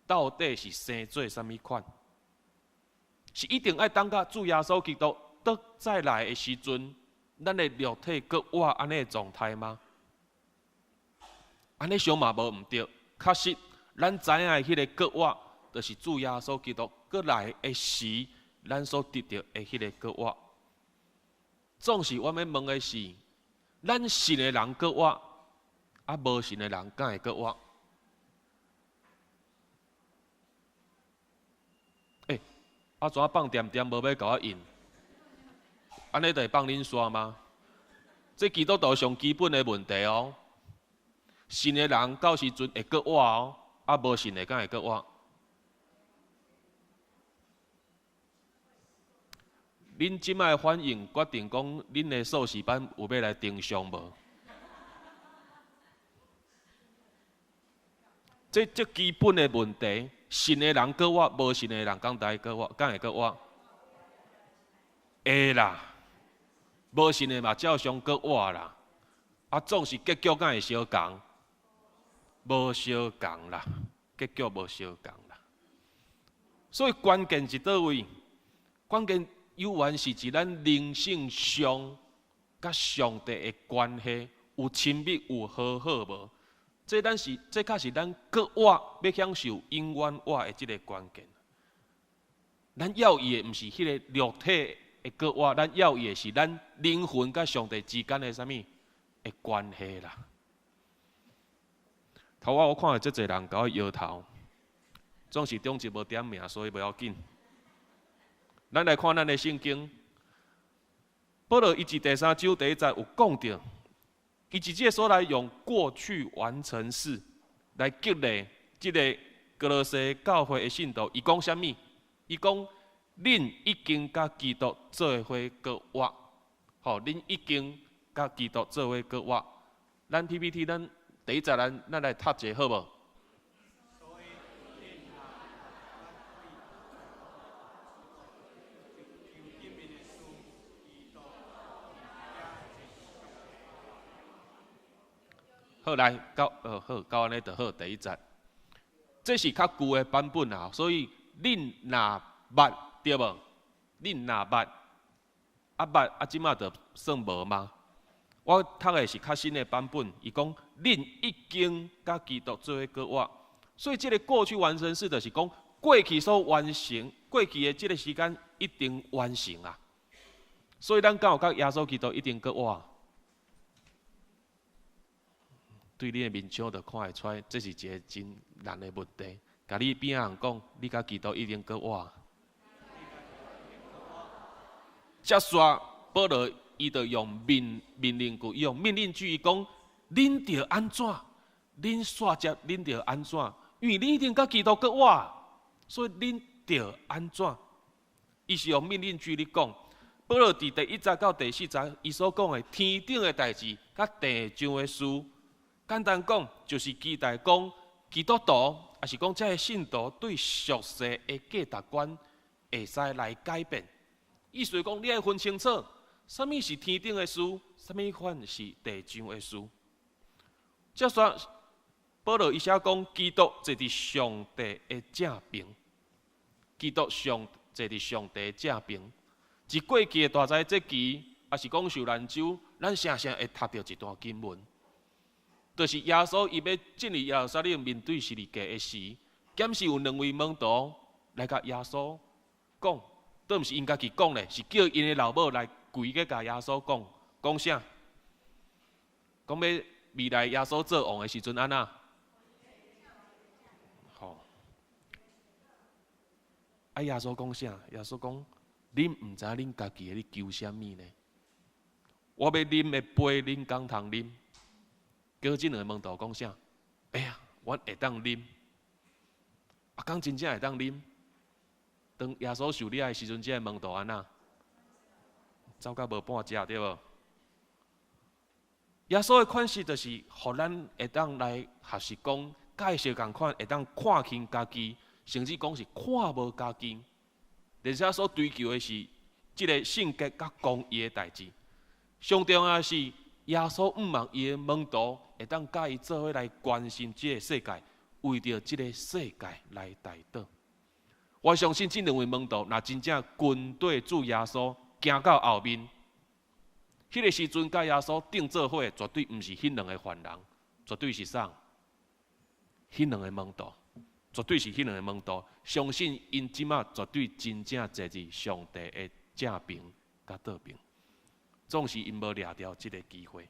到底是生做啥物款？是一定愛等到主耶穌基督倒再來的時陣，咱的肉體閣活按呢的狀態嗎？按呢想嘛無毋對。確實，咱知影的彼个閣活，就是主耶穌基督閣來的時，咱所得著的彼个閣活。總是我欲問的是，咱信的人閣活，啊無信的人敢會閣活？欸，啊怎放恬恬無欲共我應？按呢就會放恁煞嗎？這基督徒上基本的問題哦。信的人到時陣會閣活哦，啊無信的敢會閣活？恁這擺反應決定講，恁的碩士班有欲來頂上無？這足基本的問題，信的人閣活，無信的人敢會閣活？敢會閣活？會啦，無信的嘛照常閣活啦。啊，總是結局敢會相仝？無相仝啦，結局無相仝啦。所以關鍵是佗位？關鍵猶原是佇咱靈性上佮上帝的關係有親密有和好無？這咱是，這較是咱閣活欲享受永遠活的這个關鍵。咱要伊的毋是彼个肉體的閣活，咱要伊的是咱靈魂佮上帝之間的啥物的關係啦。頭仔我看著足濟人共我搖頭，總是中一無點名，所以無要緊。咱來看咱的聖經，保羅伊佇第三章第一節有講著，伊佇這个所在用過去完成式來激勵這个歌羅西教會的信徒。伊講啥物？伊講：恁已經佮基督做伙閣活，吼！恁已經佮基督做伙閣活。咱 PPT，咱第一節咱咱來讀一下好無？好，來到好，到按呢就好。第一節，這是較舊的版本啊，所以恁若捌對無？恁若捌，啊捌啊，這馬就算無嗎？我讀的是較新的版本，伊講恁已經佮基督做伙閣活，所以這个過去完成式就是講過去所完成，過去的這个時間一定完成啊。所以咱敢有佮耶穌基督一定閣活？對你的面相就看會出來，這是一个真難的問題。共你邊仔人講，你佮基督一定閣活。接續保羅伊就用命命令句，伊用命令句，伊講：恁著按怎？恁煞接恁著按怎？因為恁一定佮基督閣活，所以恁著按怎？伊是用命令句咧講。保羅佇第一節到第四節，伊所講的天頂的代誌，佮地上的事。簡單講，就是期待講基督徒，抑是講這个信徒對俗世的價值觀會使來改變。意思講，你愛分清楚，啥物是天頂的事，啥物款是地上的事。接續保羅伊寫講，基督坐佇上帝的正爿，基督上坐佇上帝的正爿。佇過去的大齋節期，抑是講受難週，咱常常會讀著一段經文，就是耶穌伊欲進入耶路撒冷面對十字架的時，敢是有兩位門徒來共耶穌講，都毋是𪜶家己講咧，是叫𪜶的老母來規个共耶穌講，講啥？講欲未來耶穌做王的時陣按怎？吼！啊，耶穌講啥？耶穌講：恁毋知影恁家己咧求啥物呢？我欲啉的杯，恁敢通啉？叫這兩个門徒講啥？哎呀，阮會當啉。啊，敢真正會當啉？當耶穌受掠的時陣，這个門徒按怎？走甲無半隻，對無？耶穌的款式就是，予咱會當來學習講，佮伊相仝款，會當看輕家己，甚至講是看無家己。而且所追求的是這個聖潔佮公義的代誌。上重要的是，耶穌向望伊的門徒會當佮伊做伙來關心這个世界，為著這个世界來代禱。我相信這兩位門徒，若真正跟綴主耶穌行到後面，彼个時陣佮耶穌碇做伙，絕對毋是彼兩个犯人，絕對是啥？彼兩个門徒，絕對是彼兩个門徒。相信𪜶這馬絕對真正坐佇上帝的正爿佮倒爿，總是𪜶無掠著這个機會。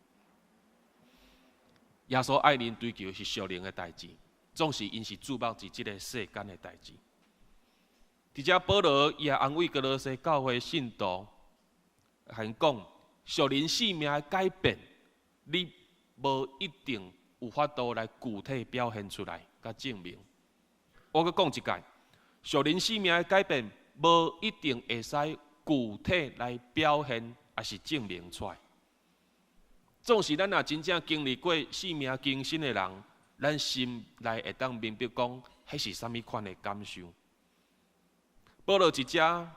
耶穌愛恁追求是屬靈的代誌，總是𪜶是注目佇這个世間的代誌。佇遮保羅伊也安慰歌羅西教會信徒，還講屬靈生命的改變，你無一定有法度來具體表現出來，佮證明。我閣講一擺，屬靈生命的改變，無一定會使具體來表現，抑是證明出來。總是咱若真正經歷過生命更新的人，咱心內會當明白講，彼是啥物款的感受。保羅佇遮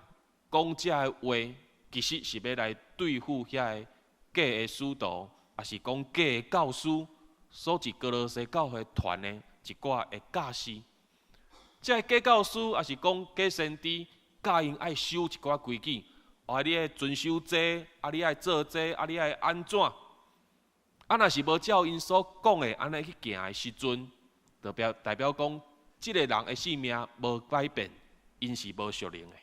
講這个話，其實是欲來對付遐個假的使徒，抑是講假的教師，所佇歌羅西教會傳的一寡的教示。這个假教師，抑是講假先知，教𪜶愛守一寡規矩，啊，你愛遵守這，啊，你愛做這，啊，你愛按怎？啊，若是無照𪜶所講的按呢去行的時陣，就表代表講，這个人的生命無改變，𪜶是無屬靈的。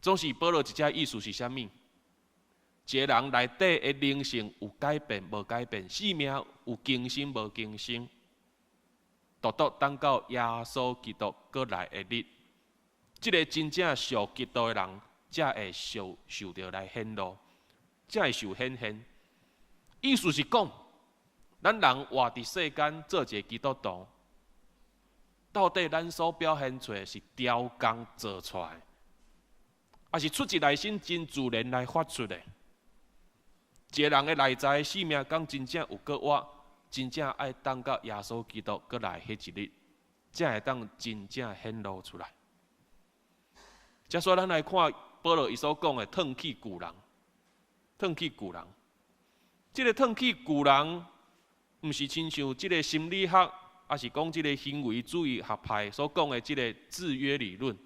總是保羅佇遮意思是啥物？一个人內底的靈性有改變無改變，生命有更新無更新，獨獨等到耶穌基督閣來的日，這个真正屬基督的人，才會受受著來顯露，才會受顯現。意思是講，咱人活佇世間做一个基督徒，到底咱所表現出來是雕工做出來，抑是出自內心真自然來發出的？一个人的內在生命，敢真正有閣活，真正愛等到耶穌基督閣來彼一日，才會當真正顯露出來。接續咱來看保羅伊所講的褪去舊人，褪去舊人。這个褪去舊人，毋是親像這个心理學，抑是講這个行為主義學派所講的這个制約理論。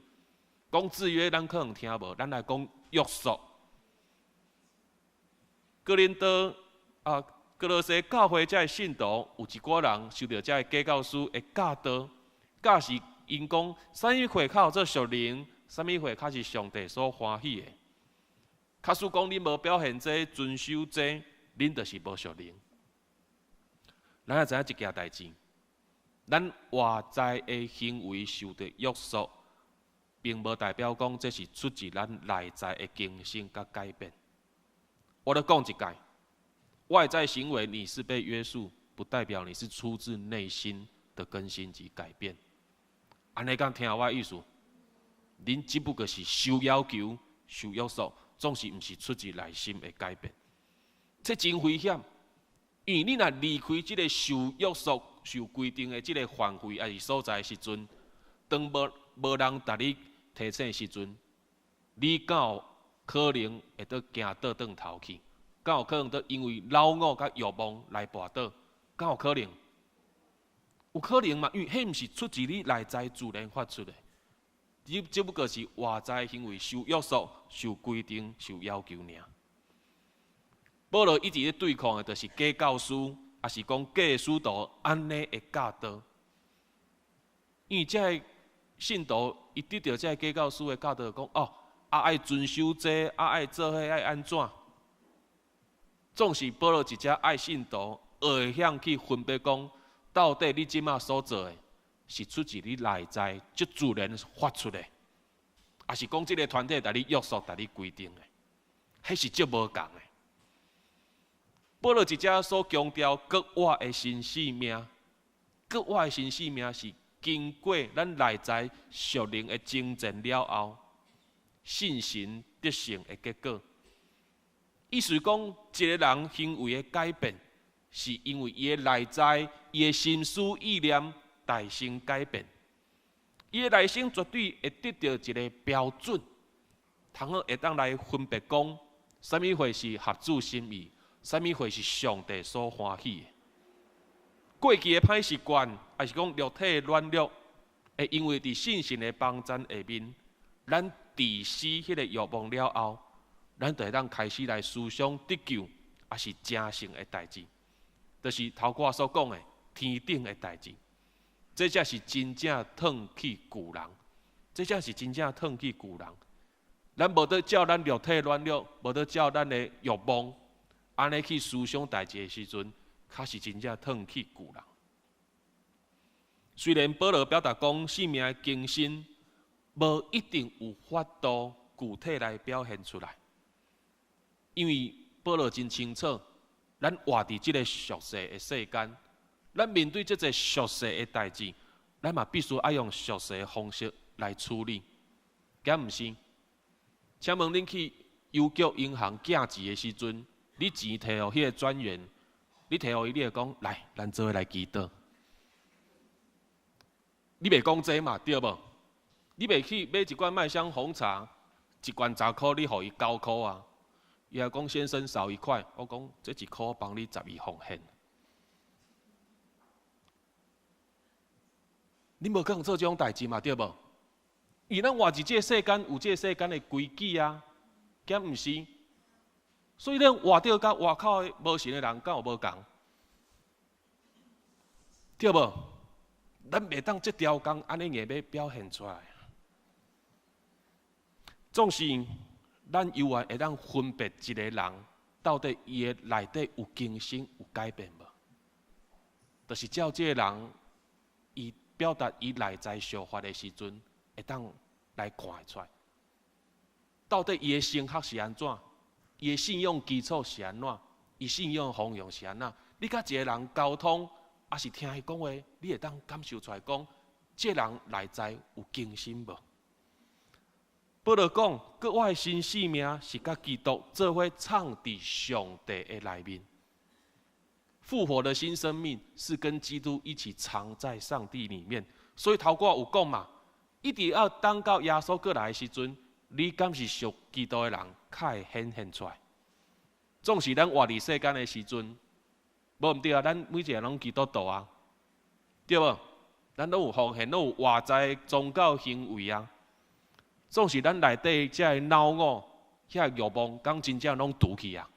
講制約，咱可能聽無，咱來講約束。哥林多啊，歌羅西教會這个信徒，有一寡人受著這个假教師的教導，教示𪜶講，啥物貨較做屬靈，啥物貨較是上帝所歡喜的。假使講恁無表現這個，遵守這個，恁就是無屬靈。咱也知影一件代誌，咱外在的行為受著約束，並無代表講這是出自咱內在的更新佮改變。我咧講一擺，外在行為你是被約束，不代表你是出自內心的更新及改變。按呢敢聽有我意思？恁只不過是受要求、受約束，總是毋是出自內心的改變。這真危險，因為你若離開這个受約束、受規定的這个範圍，抑是所在的時陣，當無無人共你提醒的時陣，你敢有可能會閣行倒轉頭去？敢有可能閣因為老我佮欲望來跋倒？敢有可能？有可能嘛？因為彼毋是出自你內在自然發出的，你只不過是外在行為受約束、受規定、受要求爾。保羅一直咧對抗的，就是假教師，抑是講假使徒按呢的教導。因為這个信徒伊得著這个假教師的教導，講哦，啊愛遵守這個，啊愛做彼个，愛按怎？總是保羅一直愛信徒會曉去分別講，到底你這馬所做的，是出自你內在足自然發出的，抑是講這个團體共你約束、共你規定的，彼是足無仝的。保羅一直所強調，閣活的新生命，閣活的新生命是經過咱內在屬靈的征戰了後，信神得勝的結果。意思講，一个人行為的改變，是因為伊的內在、伊的心思意念大生改變。伊的內心絕對會得著一个標準，通好會當來分別講，啥物貨是合主心意，啥物貨是上帝所歡喜的。過去的歹習慣，抑是講肉體的軟弱，會因為佇信神的幫贊下面，咱治死彼个欲望了後，咱就會當開始來思想得救，抑是成聖的代誌，就是頭拄仔所講的天頂的代誌。這才是真正褪去舊人，這才是真正褪去舊人。咱無得照咱肉體軟弱，無得照咱的欲望，按呢去思想代誌的時陣，較是真正褪去舊人。雖然保羅表達講，生命的更新無一定有法度具體來表現出來，因為保羅真清楚，咱活佇這个俗世的世間，咱面對這濟俗世的代誌，咱嘛必須愛用俗世的方式來處理，敢毋是？請問恁去郵局銀行寄錢的時陣，你錢提予彼个專員，你提予伊，你會講來，咱做伙來祈禱。你袂講這嘛，對無？你袂去買一罐麥香紅茶，一罐10箍，你予伊9箍啊？伊還講先生少一塊，我講這1箍幫你12奉獻。你無可能做這種代誌嘛，對無？因為咱活佇這个世間，有這个世間的規矩啊，敢毋是？所以咱活著佮外口的無信的人敢有無仝？對無？咱袂當這條工按呢硬欲表現出來。總是咱猶原會當分別一个人到底伊的內底有更新、有改變無？就是照這个人伊表達伊內在想法的時陣，會當來看會出來。到底伊的生活是按怎？伊的信仰基礎是按怎？伊信仰方向是按怎？你佮一个人溝通，抑是聽伊講話，你會當感受出來講，這个人內在有更新無？保羅講，閣活的新生命是佮基督做伙藏佇上帝的內面。復活的新生命是跟基督一起藏在上帝裡面。所以頭拄仔有講嘛，一直要等到耶穌閣來的時陣，你敢是屬基督的人，較會顯現出來。總是咱活佇世間的時陣，無毋對啊，咱每一个人攏基督徒啊，對無？咱攏有奉獻，攏有外在宗教行為啊。總是咱內底這个老我、遐个欲望，敢真正攏除去啊？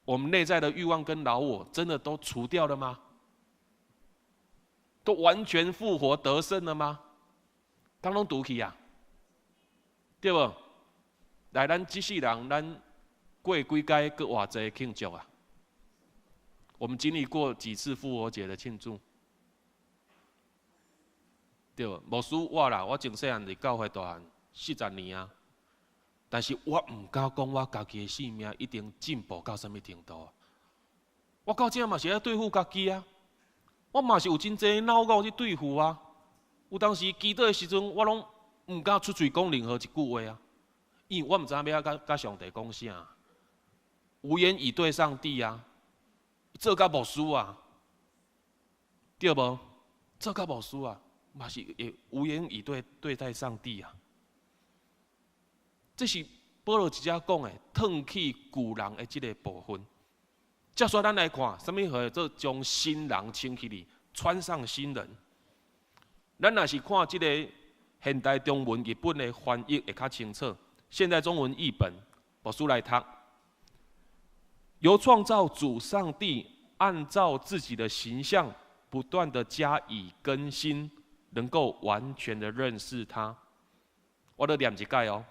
我們內在的欲望跟老我，真的都除掉了嗎？都完全復活得勝了嗎？敢攏除去啊？對無？來，咱這世人，咱過幾擺復活節慶祝啊？我們經歷過幾次復活節的慶祝？對無？牧師我啦，我從細漢佇教會大漢40年啊，但是我毋敢講我家己的生命一定進步到啥物程度。我到這嘛是愛對付家己啊，我嘛是有真濟老我去對付啊。有當時祈禱的時陣，我攏毋敢出喙講任何一句話啊，因為我毋知影欲佮上帝講啥，無言以對上帝啊，做甲牧師啊，對無？做甲牧師啊。嘛是會無言以對對待上帝啊！這是保羅直接講的，褪去舊人的這个部分。接續咱來看，啥物叫做將新人穿起來，穿上新人。咱若是看這个現代中文譯本的翻譯會較清楚。現代中文譯本，牧師來讀。由創造主上帝按照自己的形象，不斷的加以更新，能夠完全的認識他。我來念一擺哦。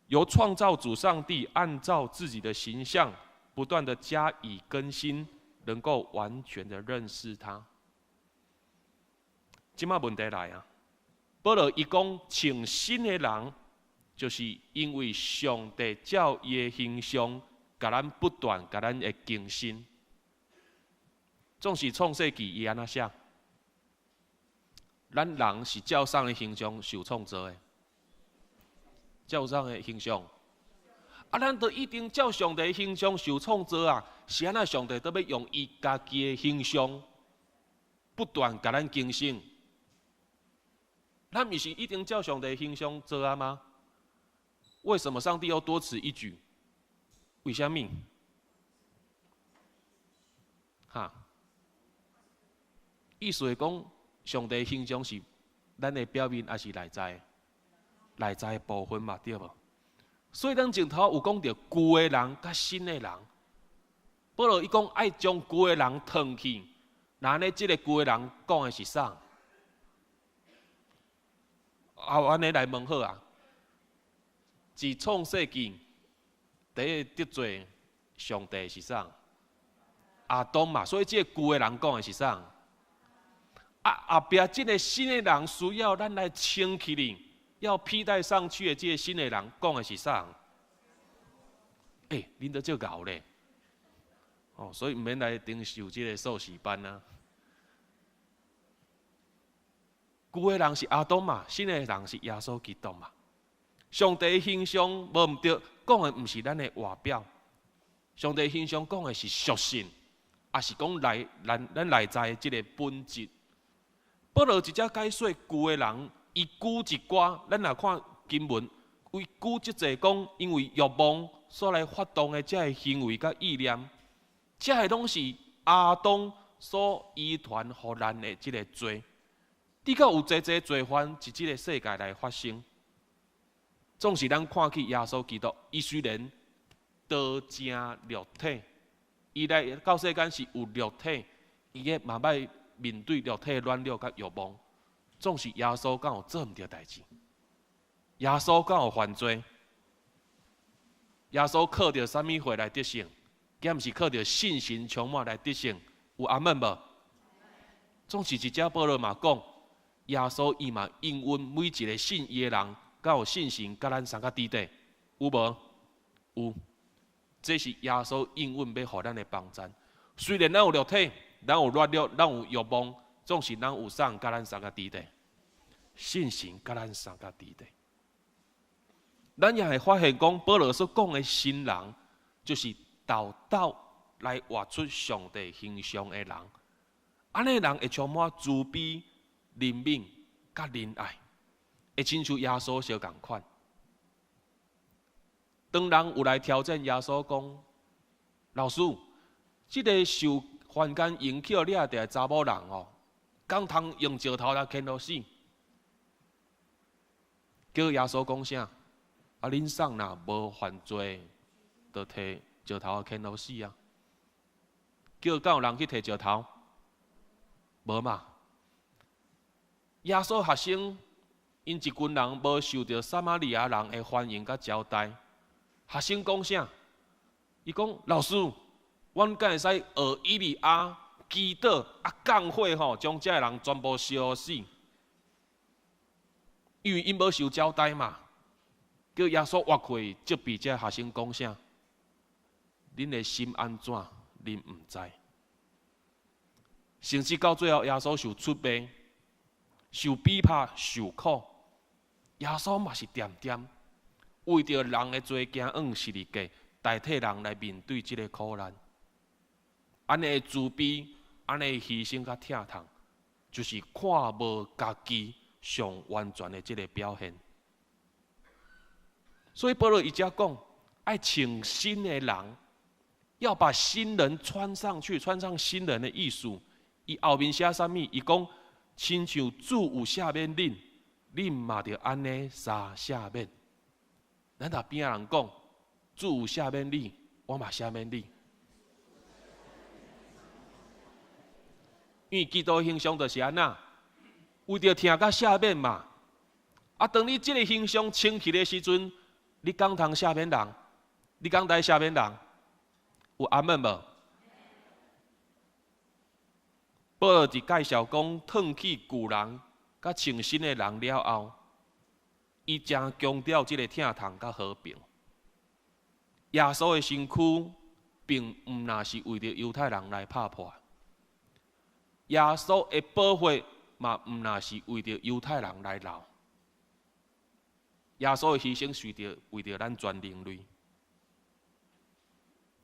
由創造主上帝按照自己的形象，不斷的加以更新，能夠完全的認識他。這馬問題來啊！保羅伊講穿新的人，就是因為上帝照伊的形象，共咱不斷共咱的更新。總是創世記伊按怎寫？咱人是照啥的形象受創造的？照啥的形象？啊，咱都一定照上帝形象受創造啊！是按怎上帝都欲用伊家己的形象，不斷共咱更新？咱毋是一定照上帝形象做啊嗎？為什麼上帝要多此一舉？為啥物？哈？意思是講，上帝形象是咱的表面，抑是內在？內在的部分嘛，對無？所以咱前頭有講著舊的人佮新的人。保羅伊講愛將舊的人褪去，那按呢這个舊的人講的是啥？啊，按呢來問好啊！自創世紀第一個得罪上帝是啥？亞當嘛，所以這个舊的人講的是啥？啊，後壁這个新的人需要咱來穿起來，要披戴上去的這个新的人講的是啥？欸，恁都足𠢕咧，哦，所以毋免來頂受這个碩士班啊。舊的人是亞當嘛，新的人是耶穌基督嘛。上帝形象無毋對，講的毋是咱的外表。上帝形象講的是屬性，抑是講內咱咱內在的這个本質。保羅直接解說舊的人，伊舉一寡，咱若看經文，伊舉這濟講，因為欲望所來發動的這个行為佮意念，這个攏是亞當所遺傳予咱的這个罪。直到有濟濟罪犯佇這个世界來發生，總是咱看去耶穌基督，伊雖然道成肉體，伊來到世間是有肉體，伊也嘛愛面對肉體軟弱佮欲望，總是耶穌敢有做毋著代誌？耶穌敢有犯罪？耶穌靠著啥物貨來得勝？敢毋是靠著信心充滿來得勝？有阿們無？總是一只保羅嘛講，耶穌伊嘛應允每一个信伊的人，敢有信心佮咱相佮佇底，有無？有。這是耶穌應允欲予咱的幫贊。雖然咱有肉體，咱有軟弱，咱有欲望，總是咱有啥佮咱相佮佇底？信心佮咱相佮佇底。咱也會發現講，保羅所講的新人，就是沓沓來活出上帝形象的人。按呢人會充滿慈悲、憐憫、佮仁愛，會親像耶穌相仝款。當人有來挑戰耶穌講：老師，這个受凡間淫曲掠著的查某人哦，敢通用石頭來牽予死？叫耶穌講啥？啊，恁送若無犯罪，就提石頭來牽予死啊！叫敢有人去提石頭？無嘛？耶穌學生𪜶一群人無受著撒瑪利亞人的歡迎佮招待。學生講啥？伊講老師，阮敢會使學以利亞祈禱啊降火吼，將這个人全部燒死？因為𪜶無受招待嘛。叫耶穌挖開責備這學生講啥？恁的心按怎？恁毋知。甚至到最後，耶穌受出賣、受逼迫、受苦，耶穌嘛是恬恬為著人的罪行往十字架，代替人來面對這个苦難。按呢的慈悲，按呢的犧牲佮疼痛，就是看無家己上完全的這个表現。所以保羅伊才講，愛穿新的人，要把新人穿上去，穿上新人的意思。伊後面寫啥物？伊講，親像主有赦免恁，恁嘛著按呢相赦免。咱共邊仔人講，主有赦免你，我嘛赦免你。因為基督形象就是按怎，為著疼佮赦免嘛。啊，當你這个形象清氣的時陣，你敢通赦免人？你敢來赦免人？有阿們無？保羅佇介紹講，褪去舊人，佮穿新的人了後，伊誠強調這个疼痛佮和平。耶穌的身軀並毋若是為著猶太人來拍破，耶穌的寶血嘛毋若是為著猶太人來流。耶穌的犧牲是著為著咱全人類。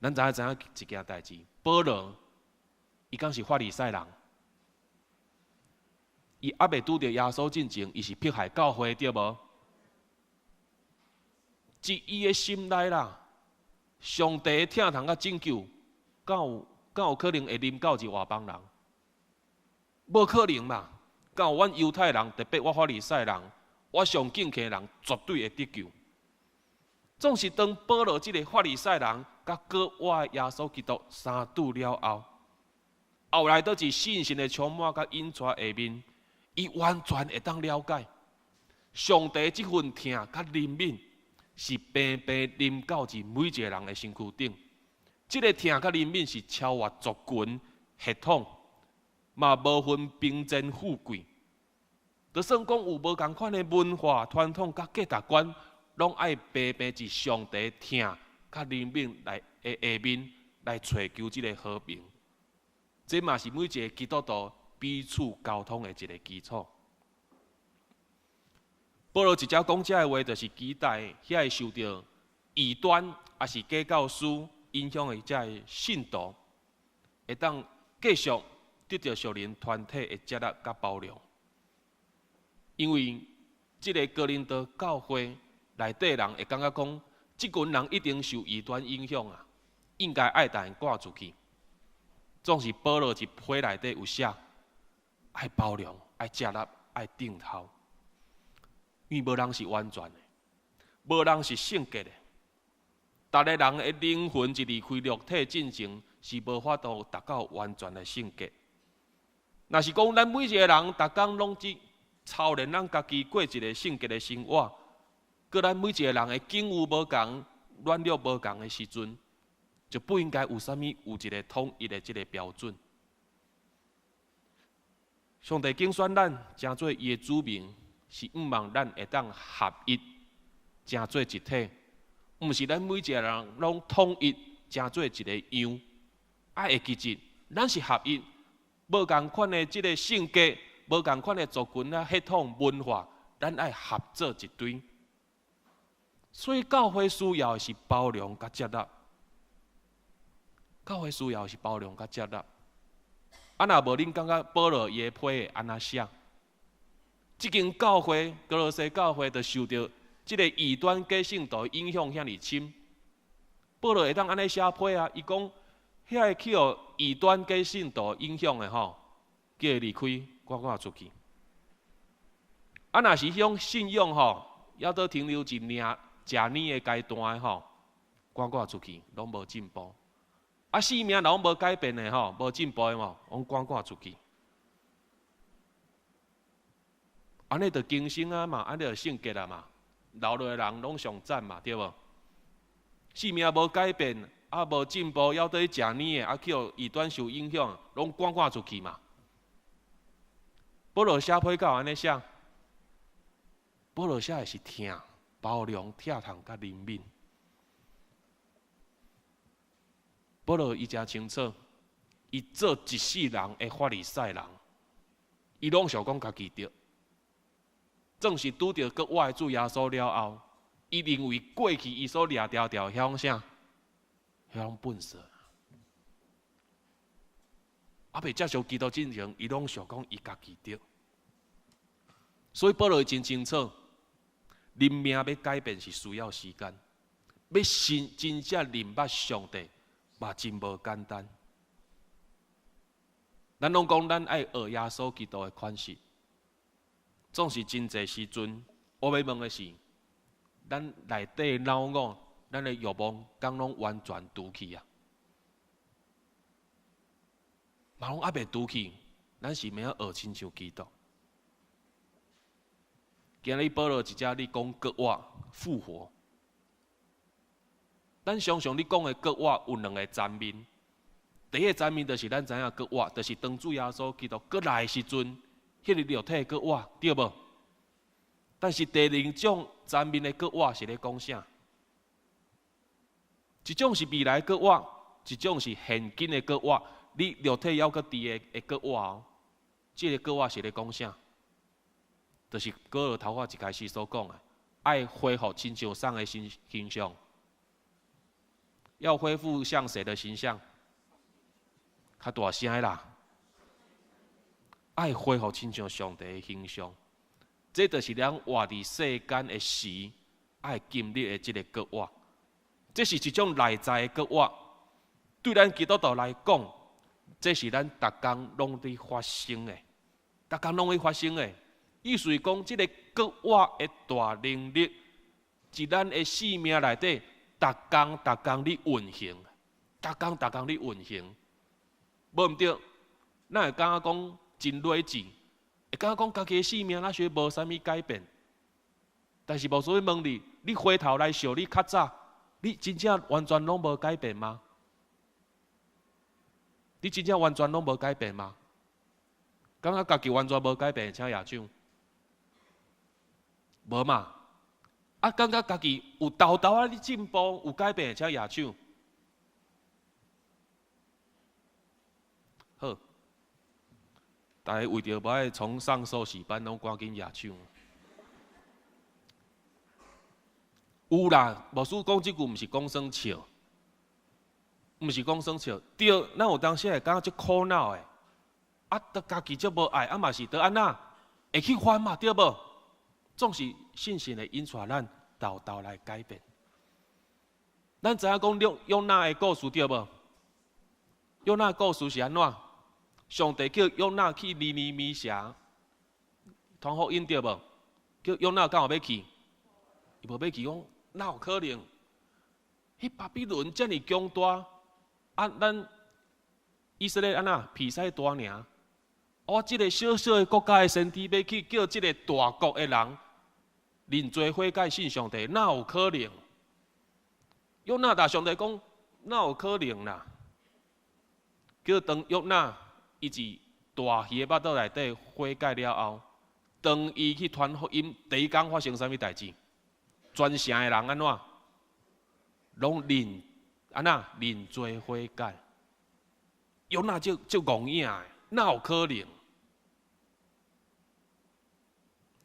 咱知影知影一件代誌，保羅伊敢是法利賽人？伊猶未拄著耶穌進前，伊是迫害教會對無？佇伊的心內啦，上帝的疼痛佮拯救，敢有敢有可能會臨到一外邦人？無可能嘛！敢有阮猶太人，特別我法利賽人，我上敬虔的人，絕對會得救。總是當保羅這个法利賽人，佮閣活的耶穌基督相拄了後，後來佇佇信心的充滿佮引帶下面，伊完全會當了解上帝這份疼佮憐憫是平平臨到佇每一个人的身軀頂。這个疼佮憐憫是超越族群、血統，嘛無分貧賤富貴。就算講有無仝款的文化傳統佮價值觀，攏愛平平佇上帝疼佮憐憫來的下面來揣求這个和平。這嘛是每一个基督徒彼此溝通的一个基礎。保羅直接講這个話，就是期待遐个受著異端，抑是假教師影響的這个信徒，會當繼續得著屬靈團體的接納佮包容。因為這个哥林多教會內底人會感覺講，這群人一定受異端影響啊，應該愛共𪜶趕出去。總是保羅佇批內底有寫，愛包容、愛接納、愛等候，因為無人是完全的，無人是聖潔的。逐个人的靈魂一離開肉體進前，是無法度達到完全的聖潔。若是講咱每一个人，逐工攏只操練咱家己過一个聖潔的生活，閣咱每一个人的境遇無仝、軟弱無仝的時陣，就不應該有啥物有一个統一的這个標準。上帝揀選咱，成做伊的子民，是向望咱會當合一，成做一體，毋是咱每一个人攏統一，成做一个樣。愛會記得，咱是合一，無仝款的這个性格，無仝款的族群啊、血統、文化，咱愛合做一堆。所以教會需要的是包容佮接納。教會需要的是包容佮接納。啊，若無恁感覺保羅伊的批會按怎寫？這間教會，歌羅西教會，就受著這个異端假信徒影響遐爾深。保羅會當按呢寫批啊？伊講，遐个去予異端假信徒影響的吼，叫伊離開，趕趕出去。啊，若是彼種信仰吼，猶閣停留佇領食奶的階段的吼，趕趕出去，攏無進步。啊，性命若攏無改變的吼，無進步的吼，攏趕趕出去。按呢就更新啊嘛，按呢就聖潔啊嘛，留落的人攏上讚嘛，對無？性命無改變，啊無進步，猶閣咧食奶的，啊去予異端受影響，攏趕趕出去嘛。保羅寫批敢有按呢寫？保羅寫的是疼、包容、疼痛佮憐憫。保羅伊誠清楚，伊做一世人的法利賽人，伊攏想講家己對。總是拄著閣活的主耶穌了後，伊認為過去伊所掠牢牢彼種啥，彼種笨蛇。猶未接受基督進前，伊攏想講伊家己對。所以保羅伊真清楚，人命欲改变是需要時間，欲信真正認捌上帝嘛真無簡單。咱攏講咱愛學耶穌基督的款式，總是真濟時陣，我欲問的是，咱內底腦我，咱的慾望，敢攏完全除去啊？嘛攏猶未除去，咱是欲學親像基督。今日保羅一只咧講復活復活，咱常常咧講的復活有兩个層面。第一个層面就是咱知影復活，就是當主耶穌基督閣來的時陣，彼个肉體復活，對無？但是第二種層面的復活是咧講啥？一種是未來復活，一種是現今的復活。你肉體猶閣佇的復活哦，這个復活是咧講啥？就是保羅頭仔一開始所講的，愛恢復親像啥的形形象，要恢復像誰的形象？較大聲的啦！愛恢復親像上帝的形象，這就是咱活佇世間的時愛經歷的這个復活。這是一種內在的復活，對咱基督徒來講，這是咱逐工攏佇發生的，逐工攏會發生的。意思是講，這个復活的大能力，佇咱的生命內底，逐工逐工咧運行，逐工逐工咧運行。無毋對，咱會感覺講真理智，會感覺講家己的生命若是無啥物改變。但是牧師欲問你，你回頭來想你較早，你真正完全攏無改變嗎？你真正完全攏無改變嗎？感覺家己完全無改變，請舉手。無嘛？啊，感覺家己有沓沓仔咧進步，有改變，請舉手。好，大家為著無愛從上受洗班，攏趕緊舉手。有啦，牧師講這句毋是講耍笑，毋是講耍笑。對，咱有當時會感覺足苦惱的，啊，都家己足無愛，啊嘛是著按怎會去煩嘛，對無？總是信心會引帶咱沓沓來改變。咱知影講約約拿的故事對無？約拿故事是按怎？上帝叫約拿去尼尼微城傳福音對無？叫約拿敢有欲去？伊無欲去，講哪有可能？彼巴比倫遮爾強大，啊，咱以色列按怎彼屎大爾？我這个小小的國家的先知，欲去叫這个大國的人認罪悔改信上帝，哪有可能？約拿共上帝講，哪有可能啦？叫當約拿伊佇大魚的腹肚內底悔改了後，當伊去傳福音，第一工發生啥物代誌？全城的人按怎？攏認按怎認罪悔改？約拿足足戇影的，哪有可能？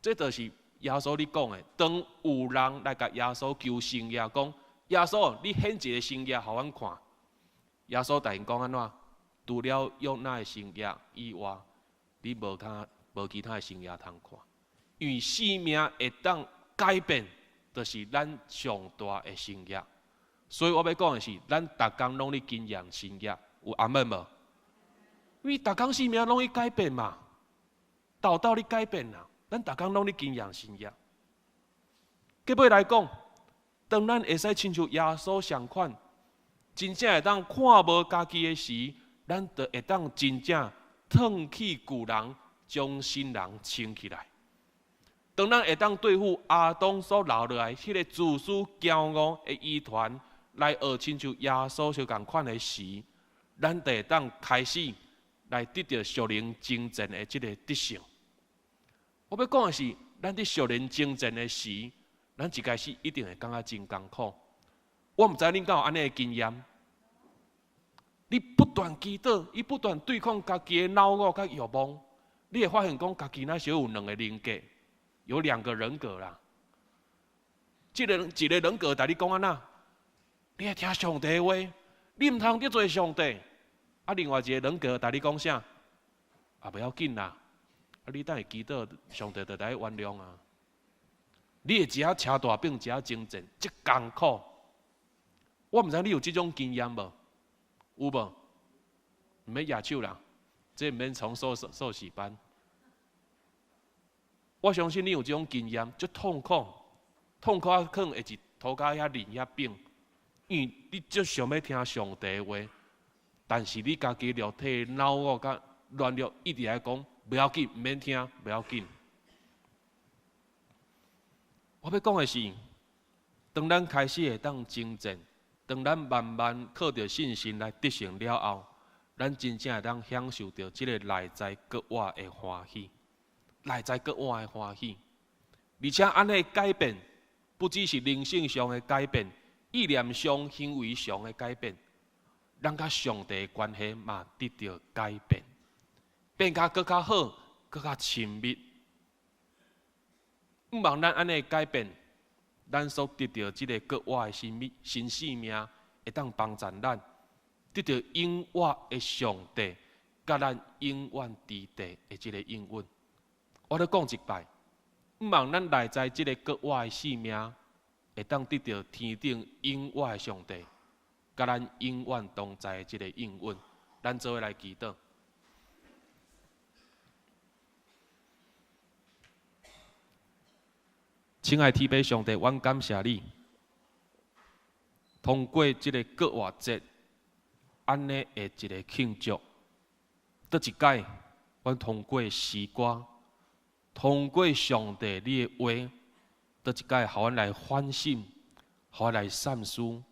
這就是耶穌咧講的。當有人來共耶穌求神跡，講耶穌，你顯一个神跡予阮看。耶穌共𪜶講按怎？除了約拿的神跡以外，你無他無其他的神跡通看。因為生命會當改變，就是咱上大的神跡。所以我欲講的是，咱逐工攏咧經驗神跡，有阿們無？因為逐工生命攏咧改變嘛，沓沓咧改變啦。咱逐工攏咧經驗神跡。結尾來講，當咱會使親像耶穌仝款，真正會當看無家己的時，咱就會當真正褪去舊人，將新人穿起來。當咱會當對付亞當所留落來彼个自私驕傲的遺傳，來學親像耶穌相仝款的時，咱就會當開始來得著屬靈征戰的這个得勝。我欲講的是，咱佇屬靈征戰的時，咱一開始一定會感覺真艱苦。我毋知恁敢有按呢的經驗？你不斷祈禱，伊不斷對抗家己的腦我佮欲望，你會發現講家己若是有兩个人格，有兩個人格啦。這个一个人格共你講按怎？你愛聽上帝的話，你毋通得罪上帝。啊，另外一個人格共你講啥？啊，無要緊啦。啊，你等下祈禱，上帝就來原諒啊。你會一下車大餅，一下精進，足艱苦。我毋知你有這種經驗無？有無？毋免舉手啦，這毋免從壽喜班。我相信你有這種經驗，足痛苦，痛苦啊，可能會佇塗跤遐淋遐餅，因為你足想欲聽上帝的話，但是你家己肉體腦我佮軟弱，一直來講，袂要緊，毋免聽，袂要緊。我欲講的是，當咱開始會當精進，當咱慢慢靠著信心來得勝了後，咱真正會當享受著這個內在閣活的歡喜，內在閣活的歡喜。而且按呢改變，不只是靈性上的改變，意念上、行為上的改變，咱佮上帝的關係嘛得著改變，變較閣較好，閣較親密。毋望咱按呢改變，咱所得著這个閣活的新生命，會當幫助咱得著永活的上帝，佮咱永遠佇地的這个應允。我閣講一擺，毋望咱內在這个閣活的生命，會當得著天頂永活的上帝，佮咱永遠同在的這个應允。咱做伙來祈禱。親愛天父上帝，阮感謝你，通過這个復活節，按呢的一个慶祝，倒一擺，阮通過詩歌，通過上帝你的話，倒一擺，予阮來反省，予阮來反思，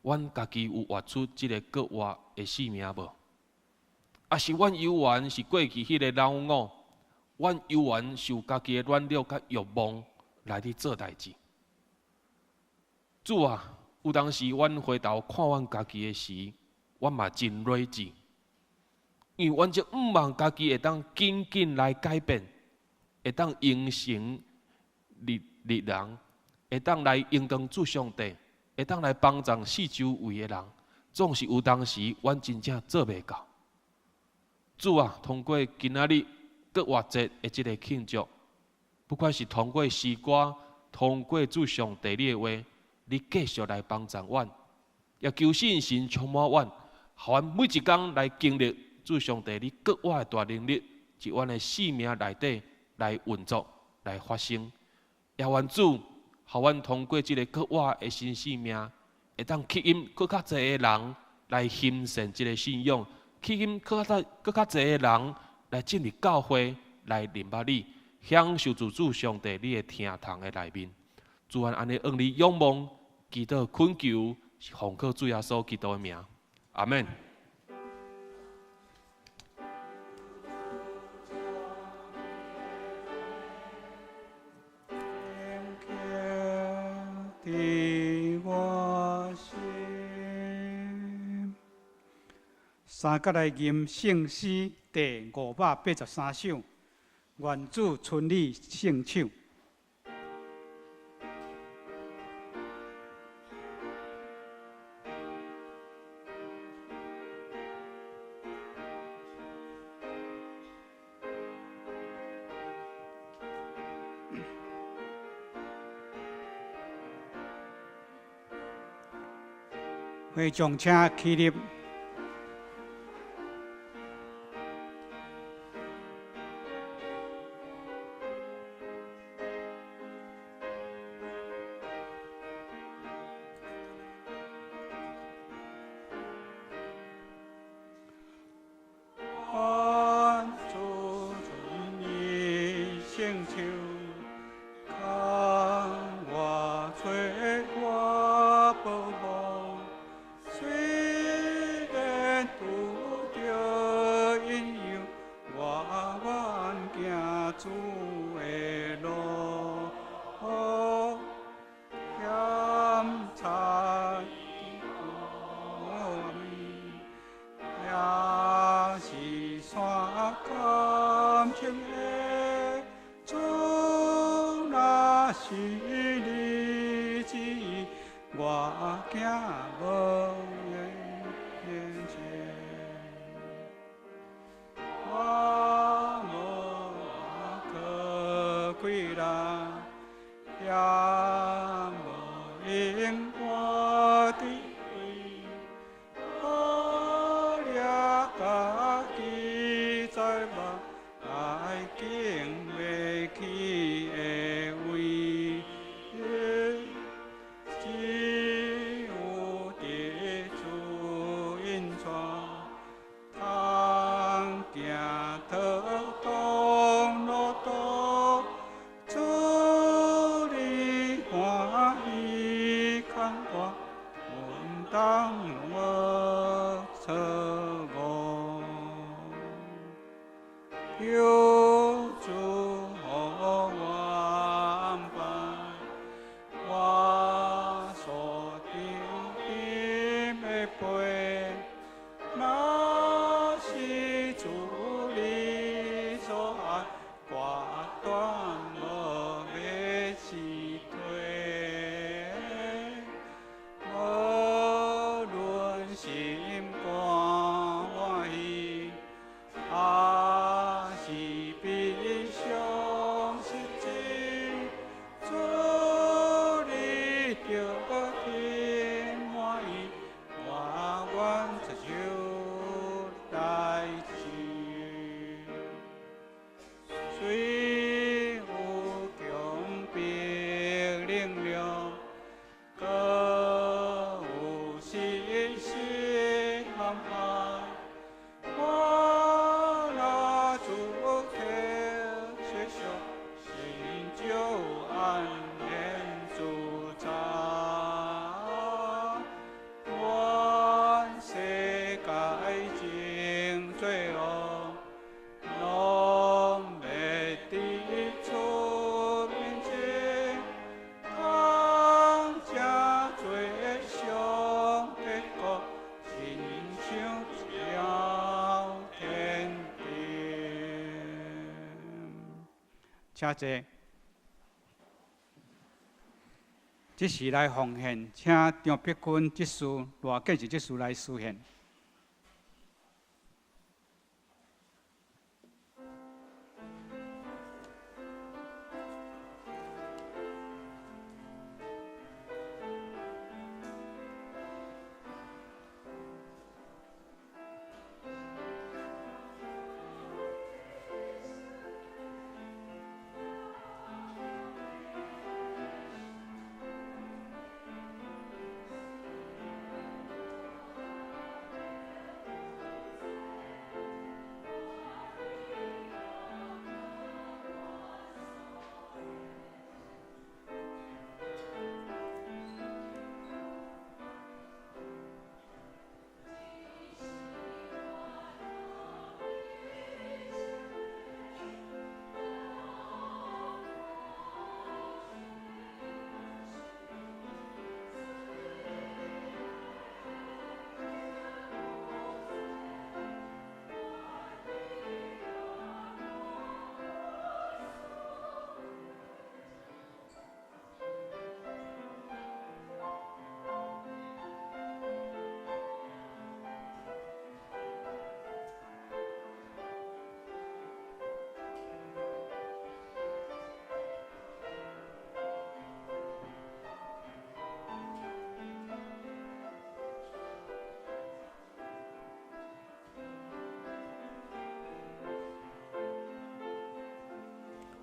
阮家己有活出這个復活的生命無？抑是阮猶原是過去彼个老我？阮猶原受家己的軟弱佮欲望來佇做代誌。主啊，有當時阮回頭看阮家己的時，阮嘛真睿智，因為阮就毋望家己會當緊緊來改變，會當榮神利人，會當來榮光主上帝，會當來幫助四周圍的人，總是有當時阮真正做袂到。主啊，通過今仔日復活節的這个慶祝，不管是通過詩歌，通過主上帝你的話，你繼續來幫助阮，也求聖神充滿阮，予阮每一工來經歷主上帝你復活的大能力，佇阮的生命內底來運作、來發生。也願主，予阮通過這个復活的新生命，會當吸引閣較濟的人來興盛這个信仰，吸引閣較濟的人來進入教會，來認捌你，享受主主上帝你的廳堂的內面。主啊，按呢向你仰望，祈禱懇求，是奉靠主耶穌基督的名，阿們。三角來吟聖詩第583首，願主親你聖手。會眾請起立。也無永活的位，好掠家己在望來敬袂起的位，只有佇主引帶，通行佗當路途，主你歡喜看我，阮當無錯誤。求主予我安排，我所頂的陪，若是主你所愛，決斷無欲辭退。無論心肝歡喜，還是悲傷失志，主你著聽滿意，我願接受代誌。雖有強迫能量，閣有時時陷害，我若主體惜惜，心就安然自在。願世界真罪惡，攏袂佇主面前，通成做上帝國，親像了天頂。請坐。這時來奉獻，請張碧君執事、賴建士執事來司獻。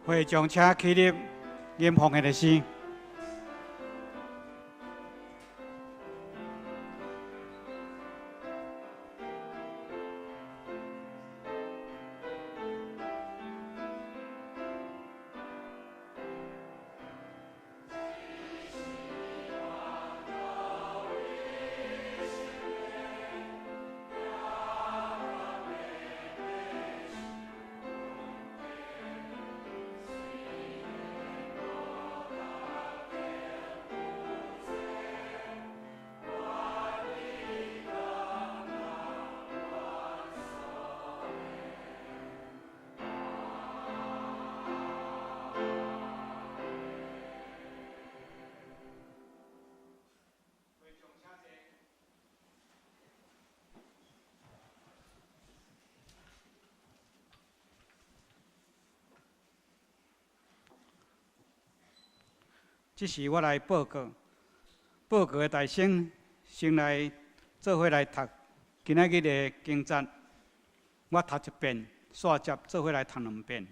會眾請起立，念奉獻的詩。這時我來報告，報告的大先先來做伙來讀今仔日的經節，我讀一遍，煞接做伙來讀兩遍。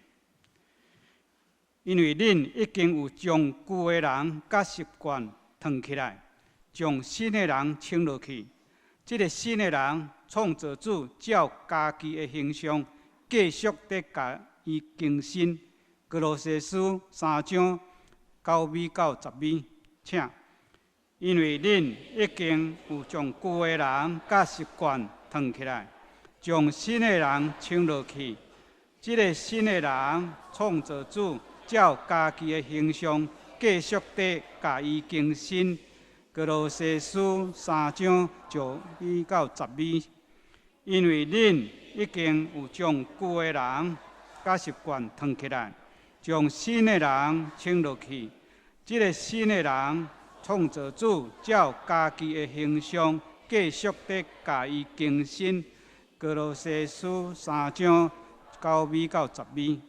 因為恁已經有將舊的人佮習慣脫起來，將新的人穿落去。這个新的人，創造主照家己的形象，繼續佇共伊更新。歌羅西書3章9尾到10尾，請。因為恁已經有將舊的人佮習慣脫起來，將新的人穿落去。這个新的人，創造主照家己的形象，繼續佇共伊更新。歌羅西書3章9尾到10尾，因為恁已經有將舊的人佮習慣脫起來，將新的人穿落去。這个新的人，創造主照家己的形象，繼續佇共伊更新。歌羅西書3章9尾到10尾。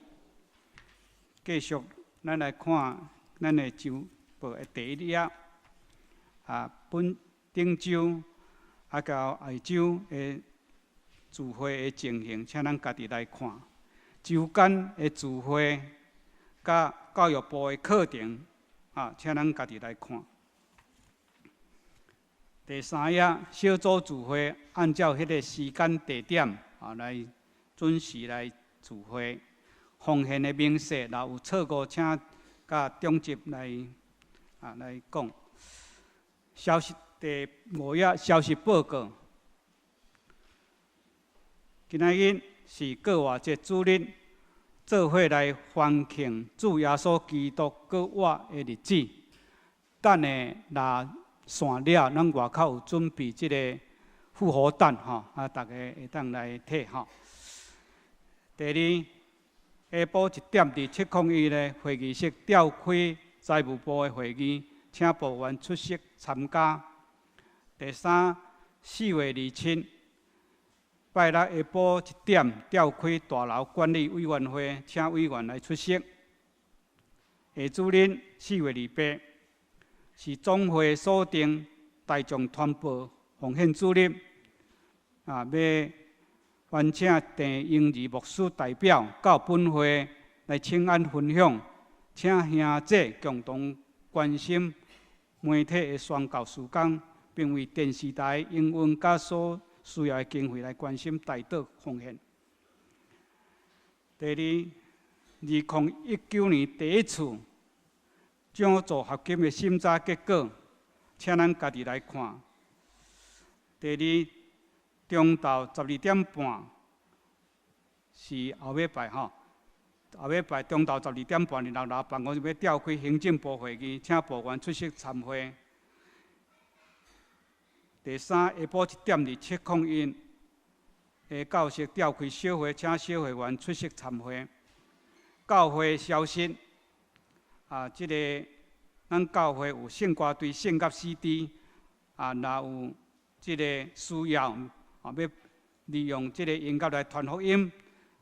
繼續，咱來看咱的週報的第一頁。啊，本頂週啊到下週的聚會的情形，請咱家己來看。週間的聚會佮教育部的課程，啊，請咱家己來看。第三頁，小組聚會按照彼个時間地點啊來準時來聚會。奉獻的明細，若有錯誤，請佮長執來啊來講。消息第五頁，消息報告。今仔日是過活節主日，做伙來歡慶主耶穌基督閣活的日子。等下若散了，咱外口有準備這个復活蛋吼，啊，逐家會當來提吼。第二，下晡1點佇701的會議室召開財務部的會議，請部員出席參加。第三，4月27，拜六下晡1點召開大樓管理委員會，請委員來出席。下主日4月28，是總會所定大眾傳播奉獻主日，啊，欲邀請鄭英儀牧師代表到本會來請安分享，請兄姐共同關心媒體的宣教事工，並為電視台營運佮所需要的經費來關心代禱奉獻。第二，2019年第一次獎助學金的審查結果，請咱家己來看。第二，中晝12點半是後禮拜吼，後禮拜中晝12點半佇六樓辦公室欲召開行政部會議，請部員出席參會。第三，下晡1點佇701的教室召開小會，請小會員出席參會。教會消息，啊，這个咱教會有聖歌隊聖樂 CD，啊，若有這个需要，啊，欲利用這个音樂來傳福音，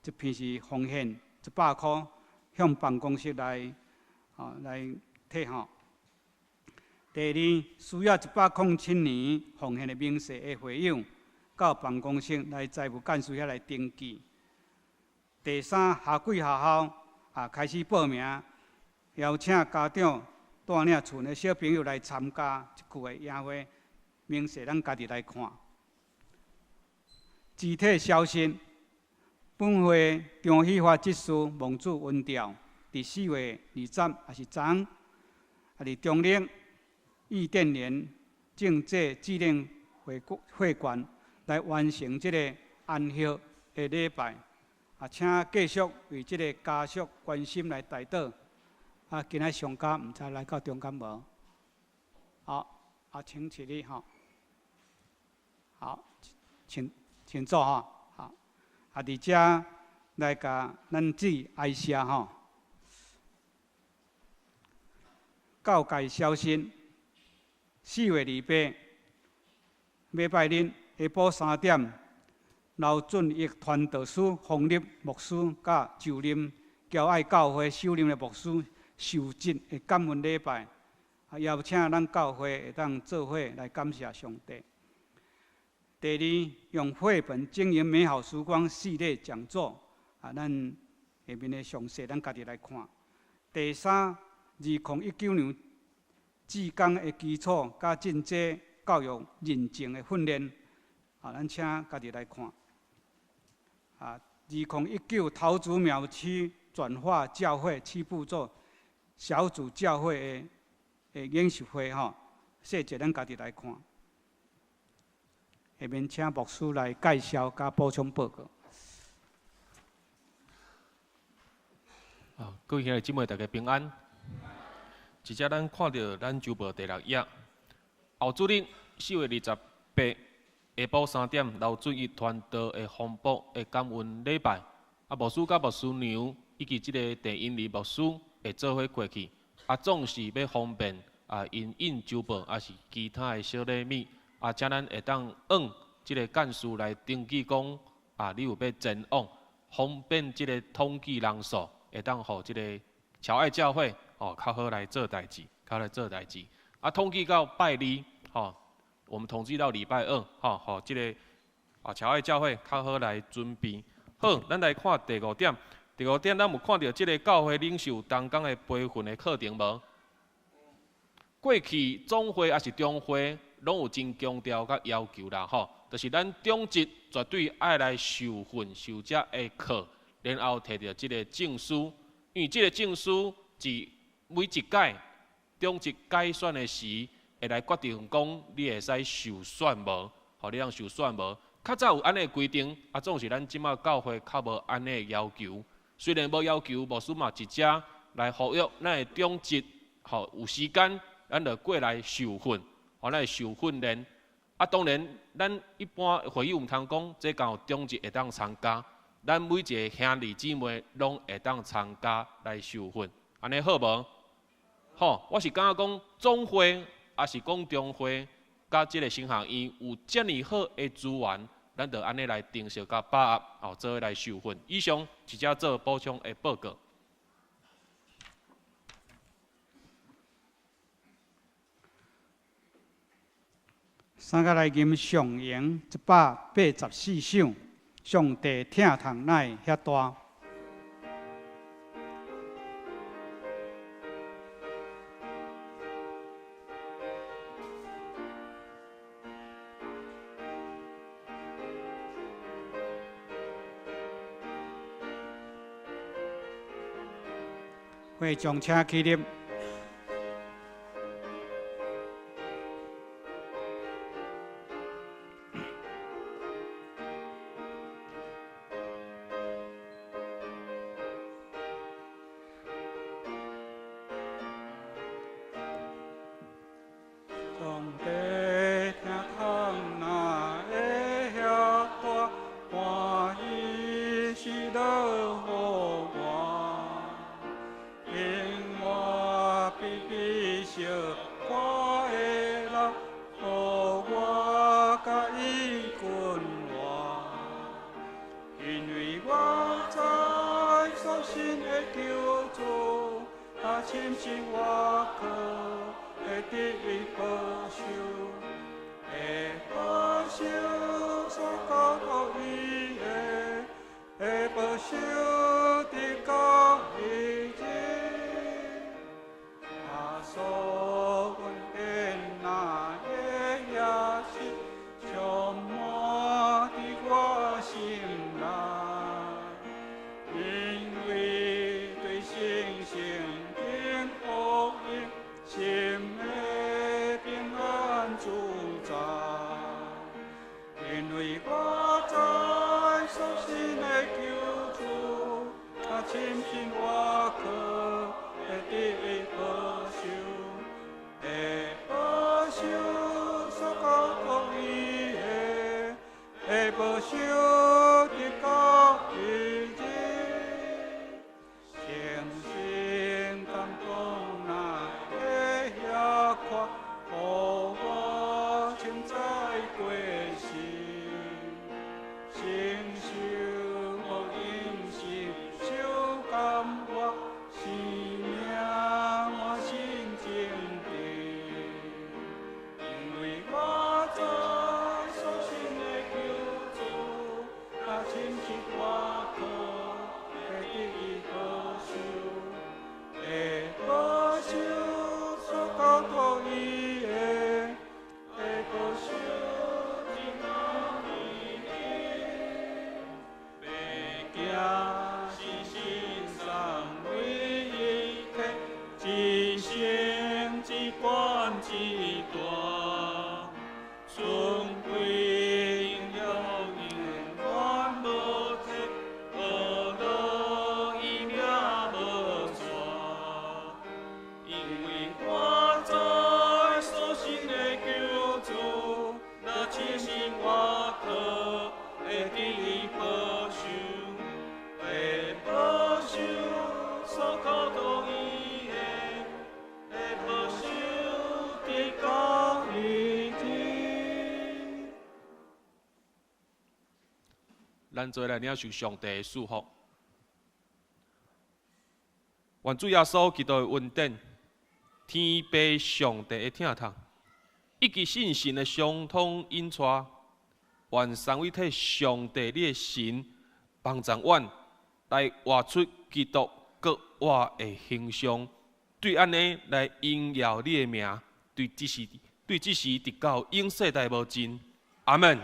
一片是奉獻100箍，向辦公室來，啊，來提吼。第二，需要107年奉獻的明細的會友，到辦公室來財務幹事遐來登記。第三，夏季學校啊開始報名，邀請家長帶領厝內小朋友來參加這次的營會，明細咱家己來看。肢體消息，本會張喜發執事蒙主恩召，佇4月20，也是昨，啊佇中壢伊甸園政治紀念會會館來完成這个安息的禮拜，啊，請繼續為這个家屬關心來代禱。啊，今仔上家毋知來到中間無？好，啊，請起立吼。好，請請坐吼。好，啊，佇遮來共咱致哀謝吼。教界消息，4月28，禮拜日下晡3點，劉俊義傳道師馮立牧師佮就任僑愛教會首任的牧師受職的感恩禮拜，邀請咱教會會當做伙來感謝上帝。第二，用繪本經營美好時光系列講座，咱下面的詳細咱家己來看。第三，2019年志工的基礎佮進階教育認證的訓練，咱請家己來看。2019桃竹苗區轉化教會七步驟小組教會的研習會吼，細節咱家己來看。下面請牧師來介紹佮補充報告。各位兄弟姊妹，大家平安。這節咱看著咱周報第六頁，後主日4月28下晡3點，劉俊義傳道的豐博的感恩禮拜。牧師佮牧師娘以及這个鄭英麗牧師會做伙過去。總是欲方便𪜶印周報，抑是其他的小禮物。請咱會當按這个幹事來登記講，你有欲前往，方便這个統計人數，會當予這个僑愛教會較好來做代誌，較好來做代誌。統計到拜二，我們統計到禮拜二，予這个僑愛教會較好來準備。好，咱來看第五點。第五點，咱有看著這个教會領袖同工的培訓的課程無？過去總會抑是中會，攏有真強調佮要求啦，就是咱長執絕對愛來受訓、受這个課，然後摕著這个證書，因為這个證書是每一屆長執改選的時，會來決定講你會使受選無，予你通受選無？較早有按呢規定，總是咱這馬教會較無按呢要求。雖然無要求，牧師嘛直接來呼籲咱的長執，有時間，咱就過來受訓，予咱受訓練。當然，咱一般會議毋通講，這敢有長執會當參加，咱每一个兄弟姊妹攏會當參加來受訓，按呢好無？好，我是感覺講總會，抑是講中會，佮這个神學院有遮爾好的資源，咱就按呢來珍惜佮把握，做伙來受訓。以上直接做補充的報告。三个來吟上詠184首，上帝疼痛哪會遐大？會眾請起立。上帝疼痛哪會遐大？歡喜喜樂予我，因我比比相看的人，予我佮伊近活。因為我知所信的救主，他深信我可會得保守，會保守所交託伊的，會保守直到彼日。他所恩典哪會遐深，充滿佇我心內。因為對聖聖經福音，心的平安自在。因為我知所信的救主，他深信我可會得保守，會保守所交託伊的，會保守直到彼日。聖神感動哪會遐寬，予我清知過失，承受福音心，受感我，生命滿心堅定。咱做來領受上帝的祝福。願主耶穌基督的恩典、天父上帝的疼痛，以及聖神的相通引帶，願三位一體上帝你的神幫助阮來活出基督閣活的形象，對按呢來榮耀你的名，對這時對這時直到永世代無盡。阿門。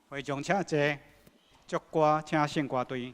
會眾請坐，祝歌請聖歌隊。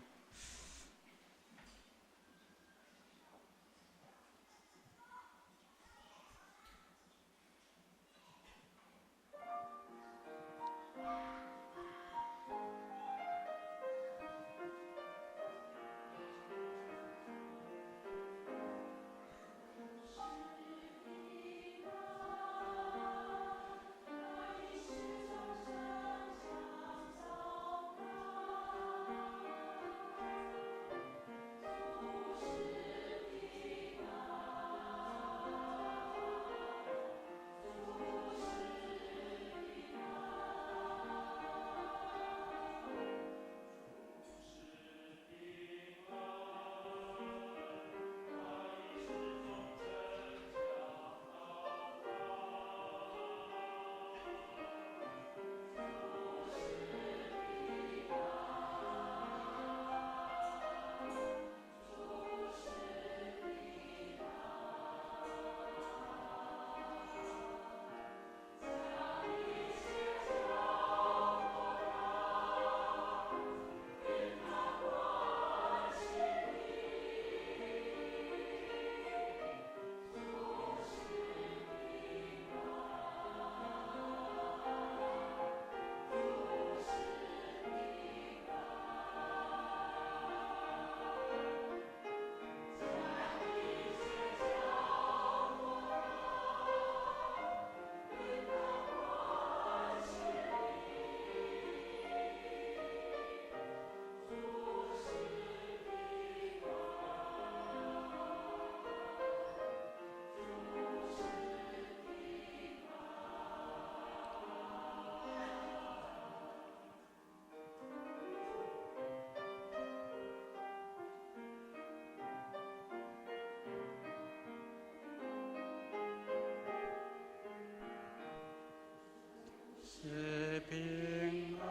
是平安，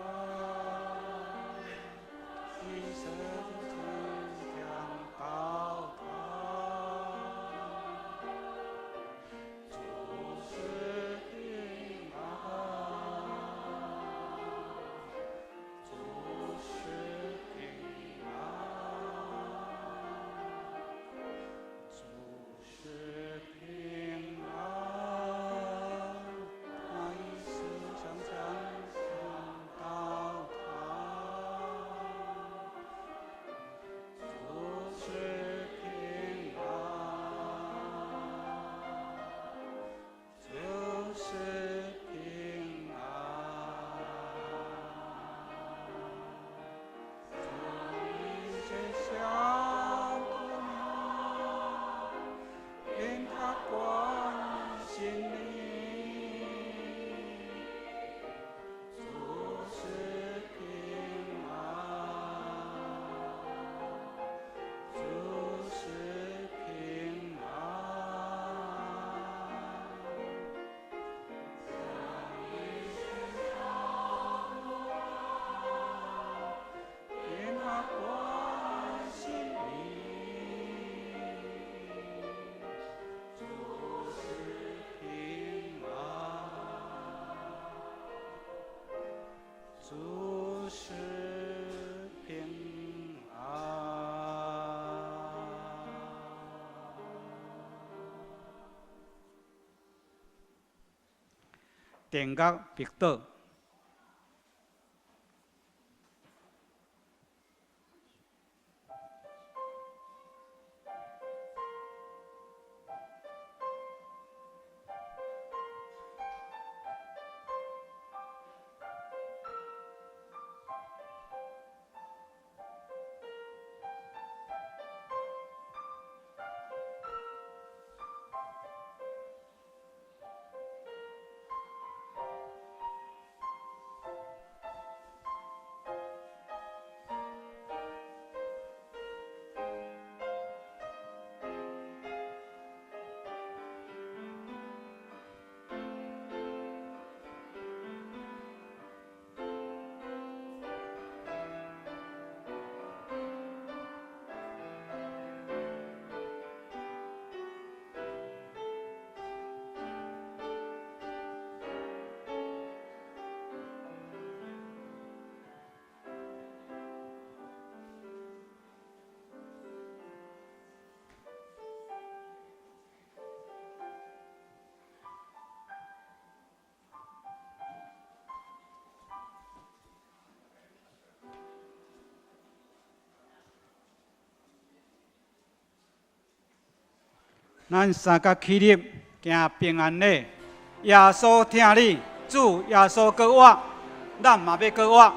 以神坚强高塔，主是平安，主是平安，主是平安。那一世上将高塔，主是平安，主是平安，主一切小姑娘，愿他關心你。主是平安，主是平安，愿他關心你。主是平安，主是平安。電樂默禱。咱三甲起立，行平安禮。耶穌疼你，主耶穌閣活，咱嘛欲閣活。